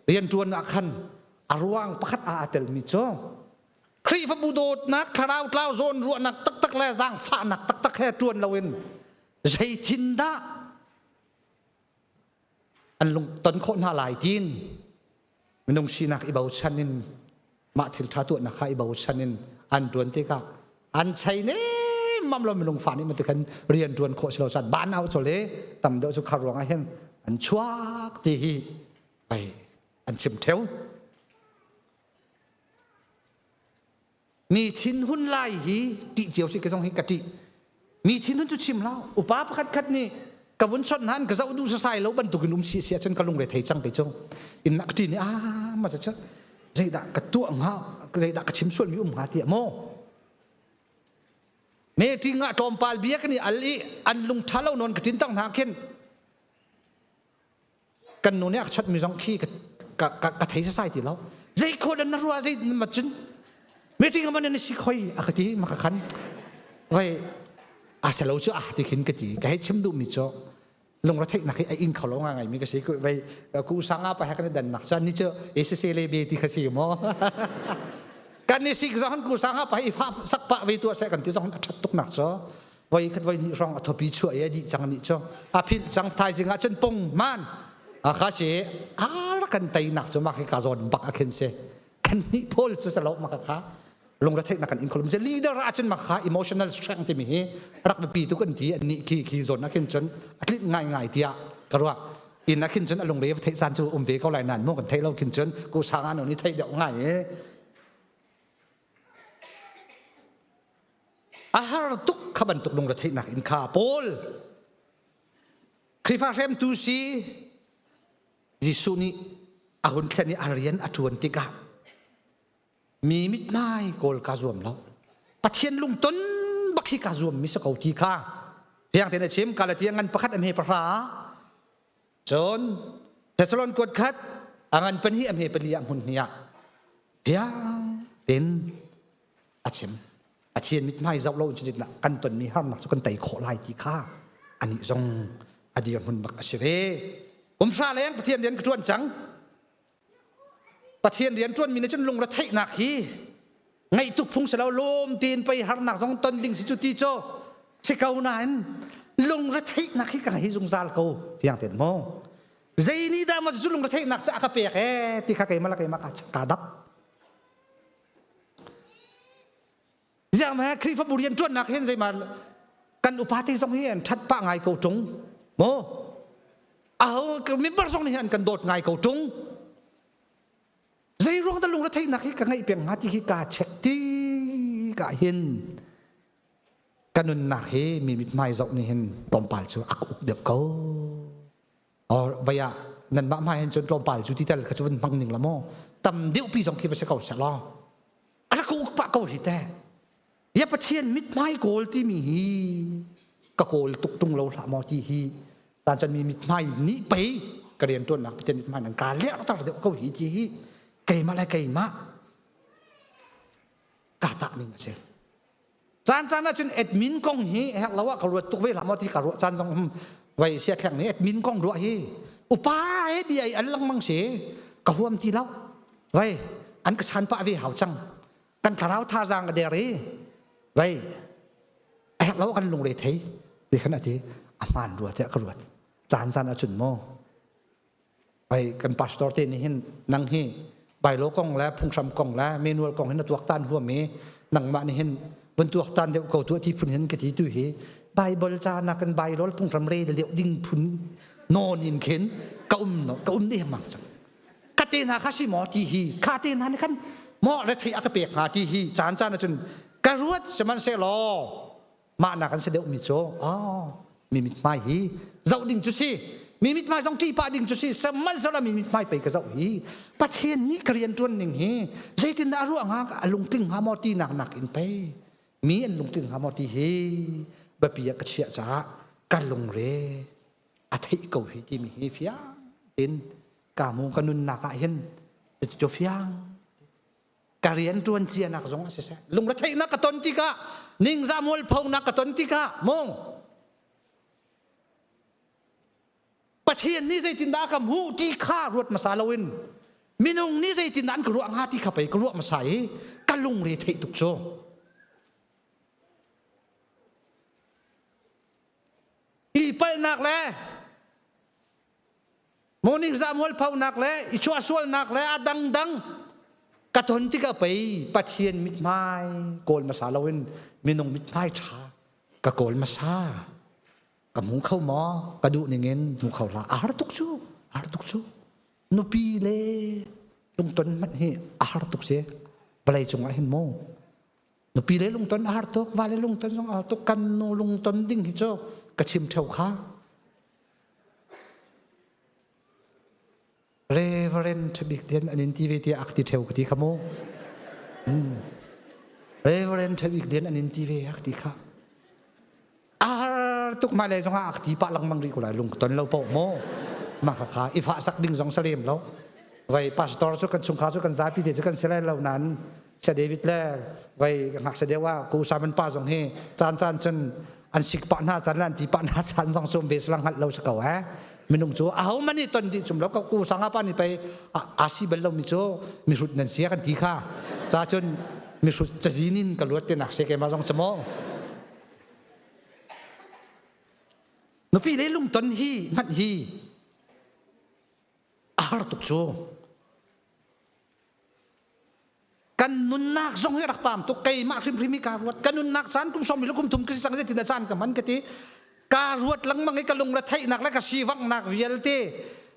G: riantuan ah khan a ruang pakhat a tel mi cu Khrihfabu dawtnak thlarau tlau zawn ruahnak taktak le zaangfahnak taktak he tuan loin zeitin dah an lung ton khawh hna lai tiin minung sinak i bochan in mah thil ṭha tuahnak kha i bochan in an ṭuan tikah an chei nemmam lo minung fa nih mati khan rian ṭuan khawh si lo caan ban au chol i tam deuh cu khar ruang ah hin an chuak ti hi ai an chim ṭheu. Mi thinhun lai hi ṭih cio si ka zong hi ka ṭih. Mi thinhun cu chim hlah. Upa pakhat khat nih ka vun chawnh hna ka zoh duh sasai lo bantukin um si si ahcun ka lungre thei cang te cu. In nak ṭi nih ah ma cha zeidah ka tuah hnga zeidah ka chim sual mi um hnga tiah maw meeting ah tlawmpal bia kan i al i an lung ṭha lo nawn ka ṭin tang hna khin Kan nu nih a ka chawnh mi zong khi ka ka ka thei sasai ti lo. Zei khaw dan na rua zei ma cun meeting man na si khoi a ka ti ma ka khan vai a selo cu a ti khin ka ti ka hei chim duh mi cu lungre theihnak hi a ing kho lo nga ngai mi ka si ku vai ku sanga pa he kan dan nak chan ni cu ACC le be ti kha si mo kan ni sik zong ku sanga pa i fa sak pa ve tu se kan ti zong a that tuk nak cho voi khat voi hnih hrawng a thopi chuah i a dih cang nih cu a philh cang thaizing ah cun pung man a kha si a rak kan teinak cu mah khi ka zawn bak a khin si kan nih pawl cu salo maka kha lungre theihnak kan in kholum si leader ah cun maka kha emotional strength timi hi rak biapi tu kan ti an nih khi khi zawn ah khin cun a tlinh ngai ngai tiah ka ruah. Inn ah khin cun a lungre va theih caan cu um ve ko lai nain mu kan theih lo khin cun ku sang ah ni theih deuh ngai i a har tuk kha bantuk lungre theihnak in kha Paul Khrihfa hremtu si Jesuh nih a hun thlen i a rian a ṭuan tikah mi mithmai kawl ka zuam lo Pathian lungton bak hi ka zuam mi si ko ti kha fiang tein a chim Galatia ngan pakhat a hme pahra cun Thessalon kuat khat a ngan pan hi a hme pali ah hmun hnih ah fiang tein a chim Pathian mithmai zoh lo in kan tonmi harnak cu kan tei khawh lai ti kha anih zong a dirhmun bak a si ve kum hra leng Pathian rian ka ṭuan cang Pathian rian ṭuanmi nih cun lungre theihnak hi ngaih tuk phung si lo lawm tein pei harnak zong ton ding si cu ti cu si ko nain lungre theihnak hi ka hi zungzal ko tiang ten maw zei nih dah maw cu lungre theihnak cu a ka pek ee ti kha keimah le keimah ka dap Ziang ma Khrihfabu rian ṭuannak hin zeima kan upa te zong hi an ṭhat pah ngai ko ṭung maw aho member zong nih an kan dawt ngai ko ṭung zei ruang dah lungre theihnak hi ka ngeih peng hnga ti khi kaa check ti ka hin ka nunnak hi mi mithmai zoh nih hin tlawmpal cu a ka uk deuh ko or vai ah nanmah hmai hin cun tlawmpal cu ti tel kha cu vun hmang ning la maw tam deuh pi zong khi va si ko seh law a rak uk pah ko hi teh ya pathian mithmai kawl timi hi ka kawl tuk tung lo hlah maw ti hi caan cun mi mithmai nih pei ka rian tuannak pathian mithmai nan ka ler tar deuh ko hi ti hi keimah le keimah ka tah ning a si Caan caan ahcun admin kong hi herh lo ah ka ruat tuk ve hlah maw ti ka ruah caan zong um vai sia thleng nih admin kong ruah hi upa he bia i an lengmang si ka huam ti lo vai an ka chan pah ve hau cang kan thlarau thazaang a der i vai a herh lo kan lungre thei ti khan ati a hmaan rua tiah ka ruat caan caan ahcun maw Ai kan pastor te nih hin nang hi bailo kong le phunghram kong le manual kong hin na tuaktan huam i nangmah nih hin vun tuaktan deuh ko tuah ti phun hin ka ti tu hi Bible ca na kan Bible phunghram rel deuh ding phun nawn in khin ka um no ka um deh mang cang ka te hna kha si maw ti hi kha te hna nih khan maw le thei a ka pek hnga ti hi caan caan ahcun ka ruat sihmanhsehlaw mah nak an si deuh mi cu oh mi mithmai hi zoh ding cu si mi mithmai zong ṭih pah ding cu si sihmanhsehlaw mi mithmai pei ka zoh hi Pathian nih ka rian ṭuan ning hi zeitindah a ruah hnga a lungtling hnga maw ti nak nak in pei mi an lungtling hnga maw ti hi biapi ah ka chiah caah ka lungre a theih ko hi timi hi fiang in ka mu ka nunnak ah hin cu fiang ka rian ṭuan cianak zong a siseh lungretheihnak ka ton tikah ningzah mualphonak ka ton tikah mong Pathian nih zeitindah a ka hmuh ti kha ruat hmasa loin minung nih zeitindah an ka ruah hnga ti kha pei ka ruah hmasa i ka lungre theih tuk cu i palhnak le Morning za mualphonak le i chuahsualnak le a dangdang ka ton tikah pei Pathian mithmai kawl hmasa loin minung mithmai ṭha ka kawl hmasa. Ka hmu kho maw? Ka duh ningin hmu kho hlah. A har tuk cu. A har tuk cu. Nupi le lungton hmanh hi a har tuk si. Vawlei cungah hin mu. Nupi le lungton a har tuk, va le lungton zong a har tuk. Kan nu lungton ding hi cu ka chim ṭheo kha. Reverend Thabik Lian an in ti ve tiah ak ti ṭheo ka ti kha mu. Reverend Thabik Lian an in ti ve ak ti kha. A har tuk ma le zong ah ak ti pah lengmang rih ko lai lung ton lo poh mu. Mah kha kha i fah sak ding zong salem lo. Vai pastor cu kan chungkhar cu kan zapi te cu kan si lai lo nain Saya David le vai ngakchia deuh ah ku Simon pa zong hi caan caan cun an sik pah hna caan le an ti pah hna caan zong cu ve salang hngalh lo si ko eh minung cu aho man nih ton dih cum lo ku sanga pa nih pei a si bal lo mi cu mihrut nan si kan ti kha ca cun mihrut cazin in ka luat te nak se keimah zong cu maw nupi le lungton hi hmanh hi a har tuk cu Kan nunnak zong hi rak pam tuk keimah hrimhrim hi kaa ruat. Ka nunnak caan kum sawm kum thum ka si cang zeitin dah caan ka hman ka ti. Ka ruat lengmang i ka lungre theihnak le ka sivanghnak vialte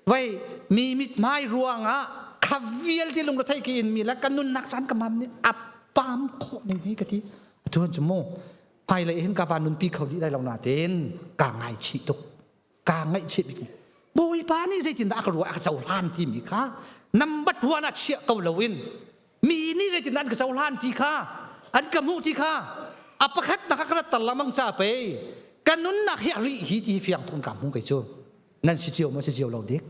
G: vai mi mithmai ruangah kha vialte lungre theih ki in mi le ka nunnak caan ka mam nih a pam khawh ning hi ka ti. Atu cu mu hmailei hin ka van nunpi kho dih lai lo nain ka ngaichih tuk. Ka ngaihchih bik. Bawipa nih zeitindah a ka ruah a ka cohlan timi kha number one ah chiah ko loin mi nih zeitindah an ka cohlan ti kha an ka hmuh ti kha a pakhat nak ka rat tar lengmang ca pei ka nunnak hi a rih hi ti hi fiang tuk in ka hmu kei cu nan si cio maw si cio lo dik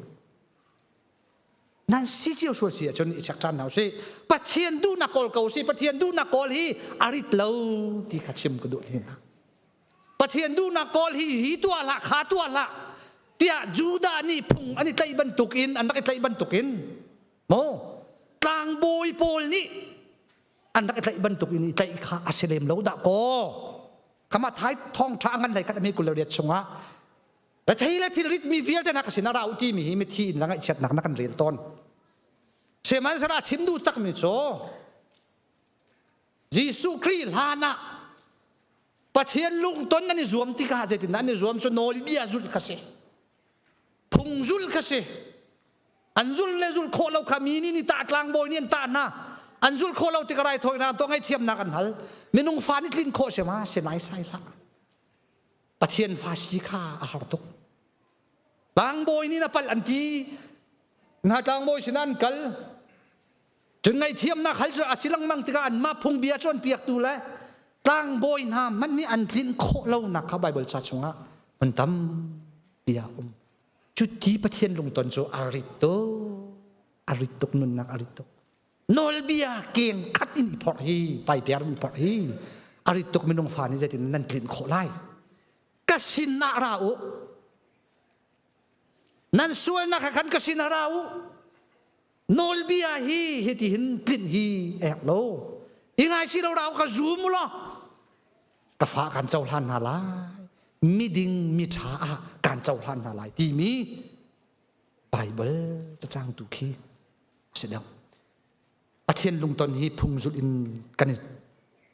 G: nan si cio sual si ahcun i check ṭhan hna usih Pathian duhnak kawl ko si Pathian duhnak kawl hi a rit lo ti kha chim ka duh hin hna Pathian duhnak kawl hi hi tuah hlah kha tuah hlah tiah Judah nih phung an i tlaih bantukin an rak i tlaih bantukin maw tlangbawi pawl nih an rak i tlaih bantukin i tlaih kha a si lem lo dah kaw kama thai thong ṭha ngan hlei khat ami kul le riat chungah rethei le thilrit mi vialte hna ka sin ah ra u timi hi mithi in la ngaihchiatnak na kan rel tawn sihmanhsehlaw chim duh takmi cu Jesuh Khrih hlan ah Pathian lungton nan i zuam tikah zeitindah an i zuam cu nawlbia zulh kha si phung zulh kha si an zul le zul khawh lo kha mi nih ni tah tlangbawi nih an tah hna an zul khawh lo tikah raithawinak tuah ngaihthiamnak an hal minung fa nih tlin khawh si ma si nai sai hlah Pathian fa si kha a har tuk tlangbawi nih na palh an ti na tlangbawi sinah an kal Cun ngaihthiamnak hal cu a si lengmang tikah anmah phungbia cawnpiaktu le tlangbawi hna hmanh nih an tlinh khawh lonak kha Baibal ca chungah hmun tampi ah um. Cuti Pathian lungton cu a rit tuk, a rit tuk nunnak a rit tuk. Nawlbia keng khat in i phorh hi, paiper in i phorh hi, a rit tuk minung fa nih zeitin nan tlinh khawh lai. Ka sin ah ra u. Nan sualnak kha khan ka sin ah ra u. Nawlbia hi hiti hin tlinh hi ek lo. I ngai si lo rau ka zum u law ka fa kan cohlan hna lai. Miding mi ṭha ah kan cohlan hna lai timi Baibal cacang tu khi a si deuh. Pathian lungton hi phungzulh in kan i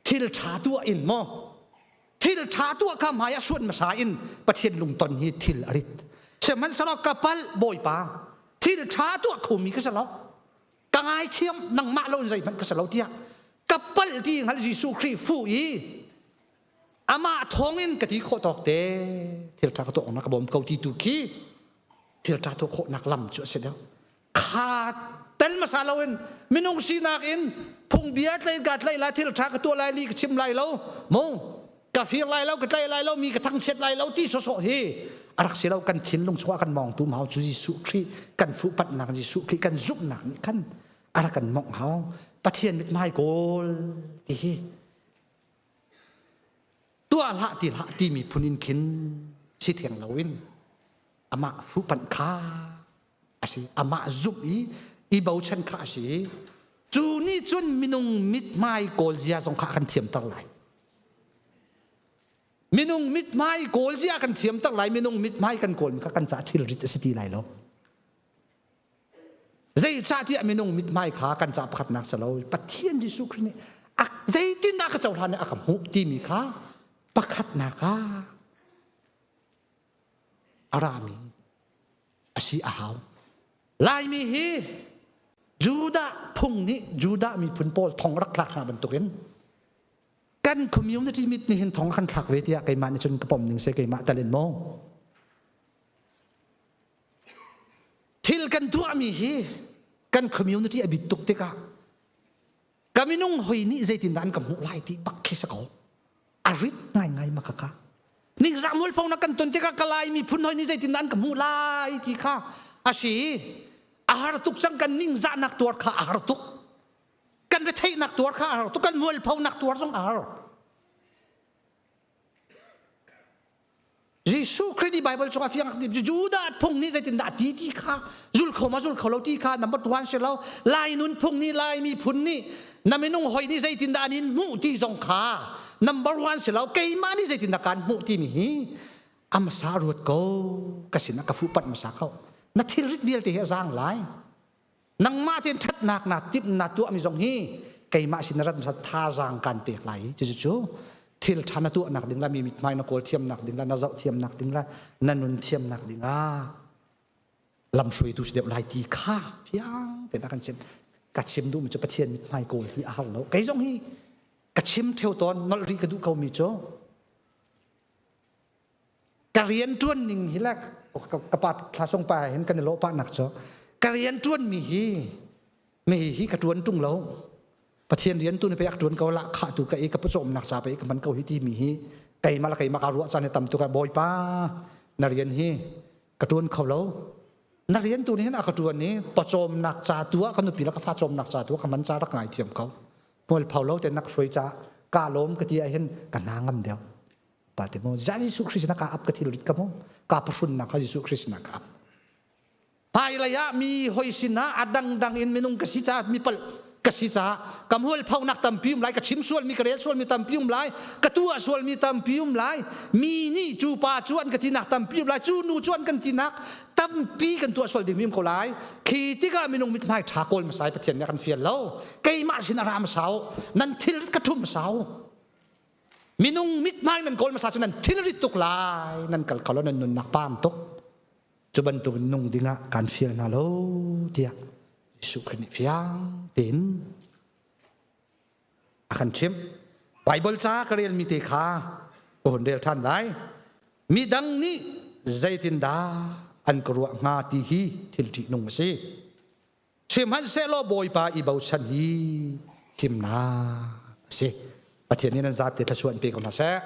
G: thil ṭha tuah in maw thil ṭha tuah kha hmai ah suan hmasa in Pathian lungton hi thil a rit. Sihmanhsehlaw ka palh Bawipa thil ṭha tuah khomi ka si lo ka ngaithiam nangmah lo in zeihmanh ka si lo tiah ka palh ti hngal Jesuh Khrih fuh i amah thawngin ka ti khawh tawk te thil ṭha ka tuah awk na ka bawm ko ti tu khi thil ṭha tuah khawhnak lam cu a si deuh kha tel hmasa loin minung sinak in phungbia tlai ka tlaih lai thil ṭha ka tuah lai li ka chim lai lo mu ka fir lai lo ka tlaih lai lo mi ka thangchiat lai lo ti sawsawh hi a rak si lo kan thinlung chungah kan mawngtu hau cu Jesuh Khrih kan fuhpanhnak Jesuh Khrih kan zumhnak nih khan a rak kan mawngh hau Pathian mithmai kawl ti hi tuah hlah ti hlah timi phun in khin si theng loin amah fuhpanh kha a si amah zumh i i bochan kha a si cu nih cun minung mithmai kawl zia zong kha a kan thiamter lai minung mithmai kawl zia kan thiamter lai minung mithmai kan kawl mi kha kan ca thilrit a si ti lai lo zeicahtiah minung mithmai kha kan ca pakhatnak si lo Pathian Jesuh Khrih nih zeitindah ka cohlan i a ka hmuh timi kha pakhatnak ah a rami a si a hau. Laimi hi Judah phung nih Judah miphun pawl thong rak thlak hna bantukin kan community mit nih hin thong kan thlak ve tiah keimah nih cun ka pom ning se keimah tal in maw thil kan tuahmi hi kan community a bit tuk tikah ka minung hoi nih zeitindah an ka hmuh lai ti bak khi si ko a rit ngaingai ma kha ningzah mualpho na kan ton tikah ka lai miphun hoi nih zeitindah an ka hmuh lai ti kha a si a har tuk cang kan ningzahnak tuar kha a har tuk kan retheihnak tuar kha a har tuk kan mualphonak tuar zong a har Jesuh Khrih nih Bible chung a fiang Judah phung nih zeitindah a ti ti kha zul kho ma zul kho lo ti kha number one si lo Lai nun phung nih Lai miphun nih na minung hoi nih zeitindah an in hmuh ti zong kha number one si lo keimah nih zeitindah kaan hmuh timi hi amasa ruat ko ka sinah ka fuh panh masa ko na thilrit vialte hi a zaang lai nangmah tein ṭhatnak naa timh naa tuahmi zong hi keimah sin na rat hmasa thazaang kaan pek lai cucu cu. Thil ṭha na tuahnak ding la mi mithmai na kawl thiamnak ding la na zoh thiamnak ding la na nun thiamnak ding ah lamhruaitu si deuh lai ti kha fiang tein a kan chim. Ka chim duhmi cu Pathian mithmai kawl hi a har lo. Kei zong hi ka chim theo tawn nolh rih ka duh ko mi cu ka rian ṭuan ning hi le ka pa thla sung pa hin kan i lawh pah nak cu ka rian ṭuan mi hi mi hi ka ṭuan ṭung lo Pathian rian tu ni pe ak ṭuan ko la kha tu ka i ka pawcawmnak ca pe ka man ko hi ti mi hi keimah la keimah ka ruah caan hi tam tuk ah Bawipa na rian hi ka ṭuan kho lo na rian tu nih hin a ka ṭuan i pawcawmnak ca tu ah ka nupi le ka fa cawmnak ca tu ah ka man ca rak ngai thiam ko hmualpho lo te nak hruai ca ka lawm ka ti ah hin ka hna ngam deuh ta te mo za Jesuh Christ na ka ap ka thil rit ka mo ka pahrun na kha Jesuh Christ na ka ap hmailei ah mi hoi sinah a dangdang in minung ka si caah mi palh ka si caah ka mualphonak tampi um lai ka chim sualmi ka rel sualmi tampi um lai ka tuah sualmi tampi um lai mi nih cu pa cu an ka tinak tampi um lai cu nu cu an kan tinak tampi kan tuah sual dingmi um ko lai khi tikah minung mithmai ṭha kawl hmasa i Pathian nih a kan fial lo keimah sin a ra hmasau nan thil ka ṭhum hmasau minung mithmai nan kawl hmasa cu nan thil rit tuk lai nan kal kho lo nan nunnak paam tuk Cu bantuk nung dingah kan fial hna lo tiah Jesuh Khrih nih fiang tein a kan chimh. Bible ca ka relmi te kha ka hun rel ṭhan lai. Midang nih zeitindah an ka ruah hnga ti hi thil ṭihnung a si. Sihmanhsehlaw Bawipa i bochan hi thimnak a si. Pathian nih nan zapi thluachuah in pe ko hna seh.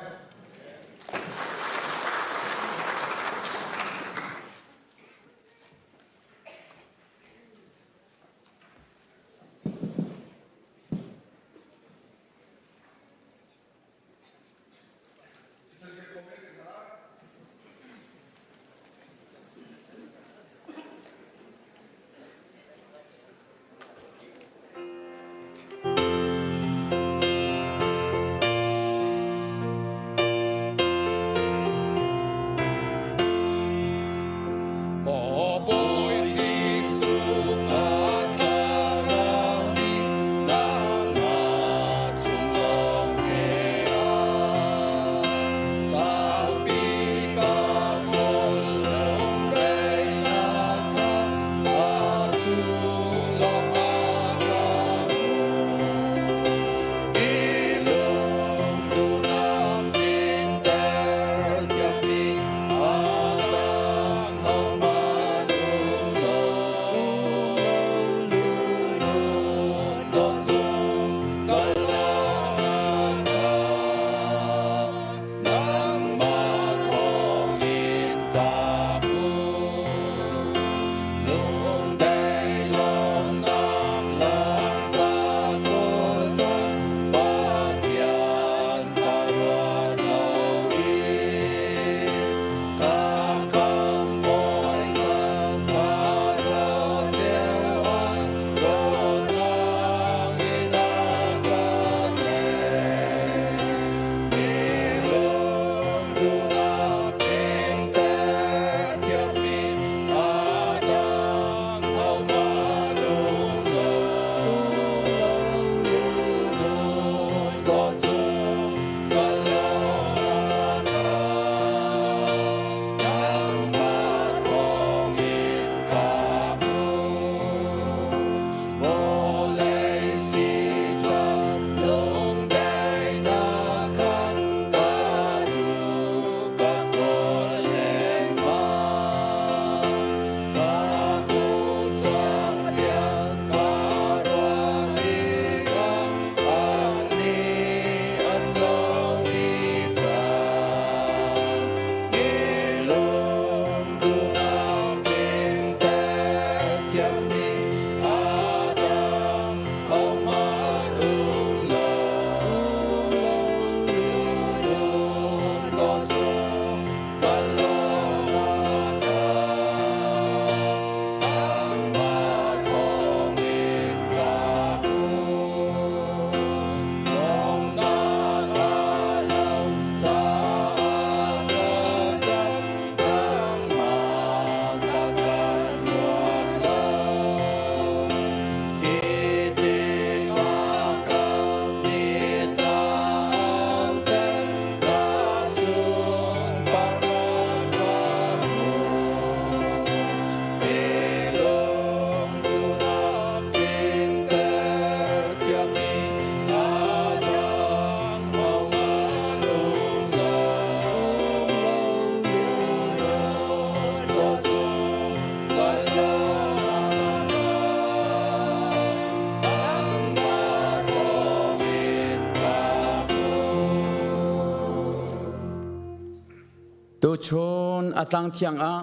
E: Tuchun a tlang thiang ah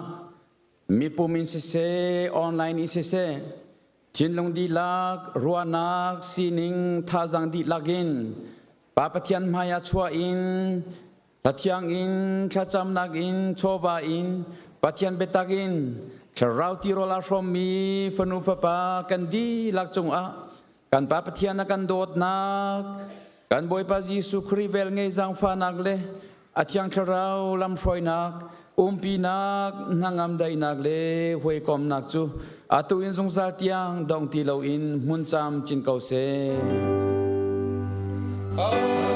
E: mipum in siseh, online in siseh, thinlung dihlak, ruahnak, sining, thazaang dihlak in Pa Pathian hmai ah chuah in Hlathiang in thlacamnak in chawva in Pathian biatak in thlarau tirawl aa hrawmmi fanu fapa kan dihlak cungah kan Pa Pathian a kan dawtnak kan Bawipa Jesuh Khrih velngei zaangfahnak le a Thiang Thlarau lamhruainak umpinak hnangam daihnak le hawikomnak cu atu in zungzal tiang dong ti loin hmun camcin ko seh.
D: Amen.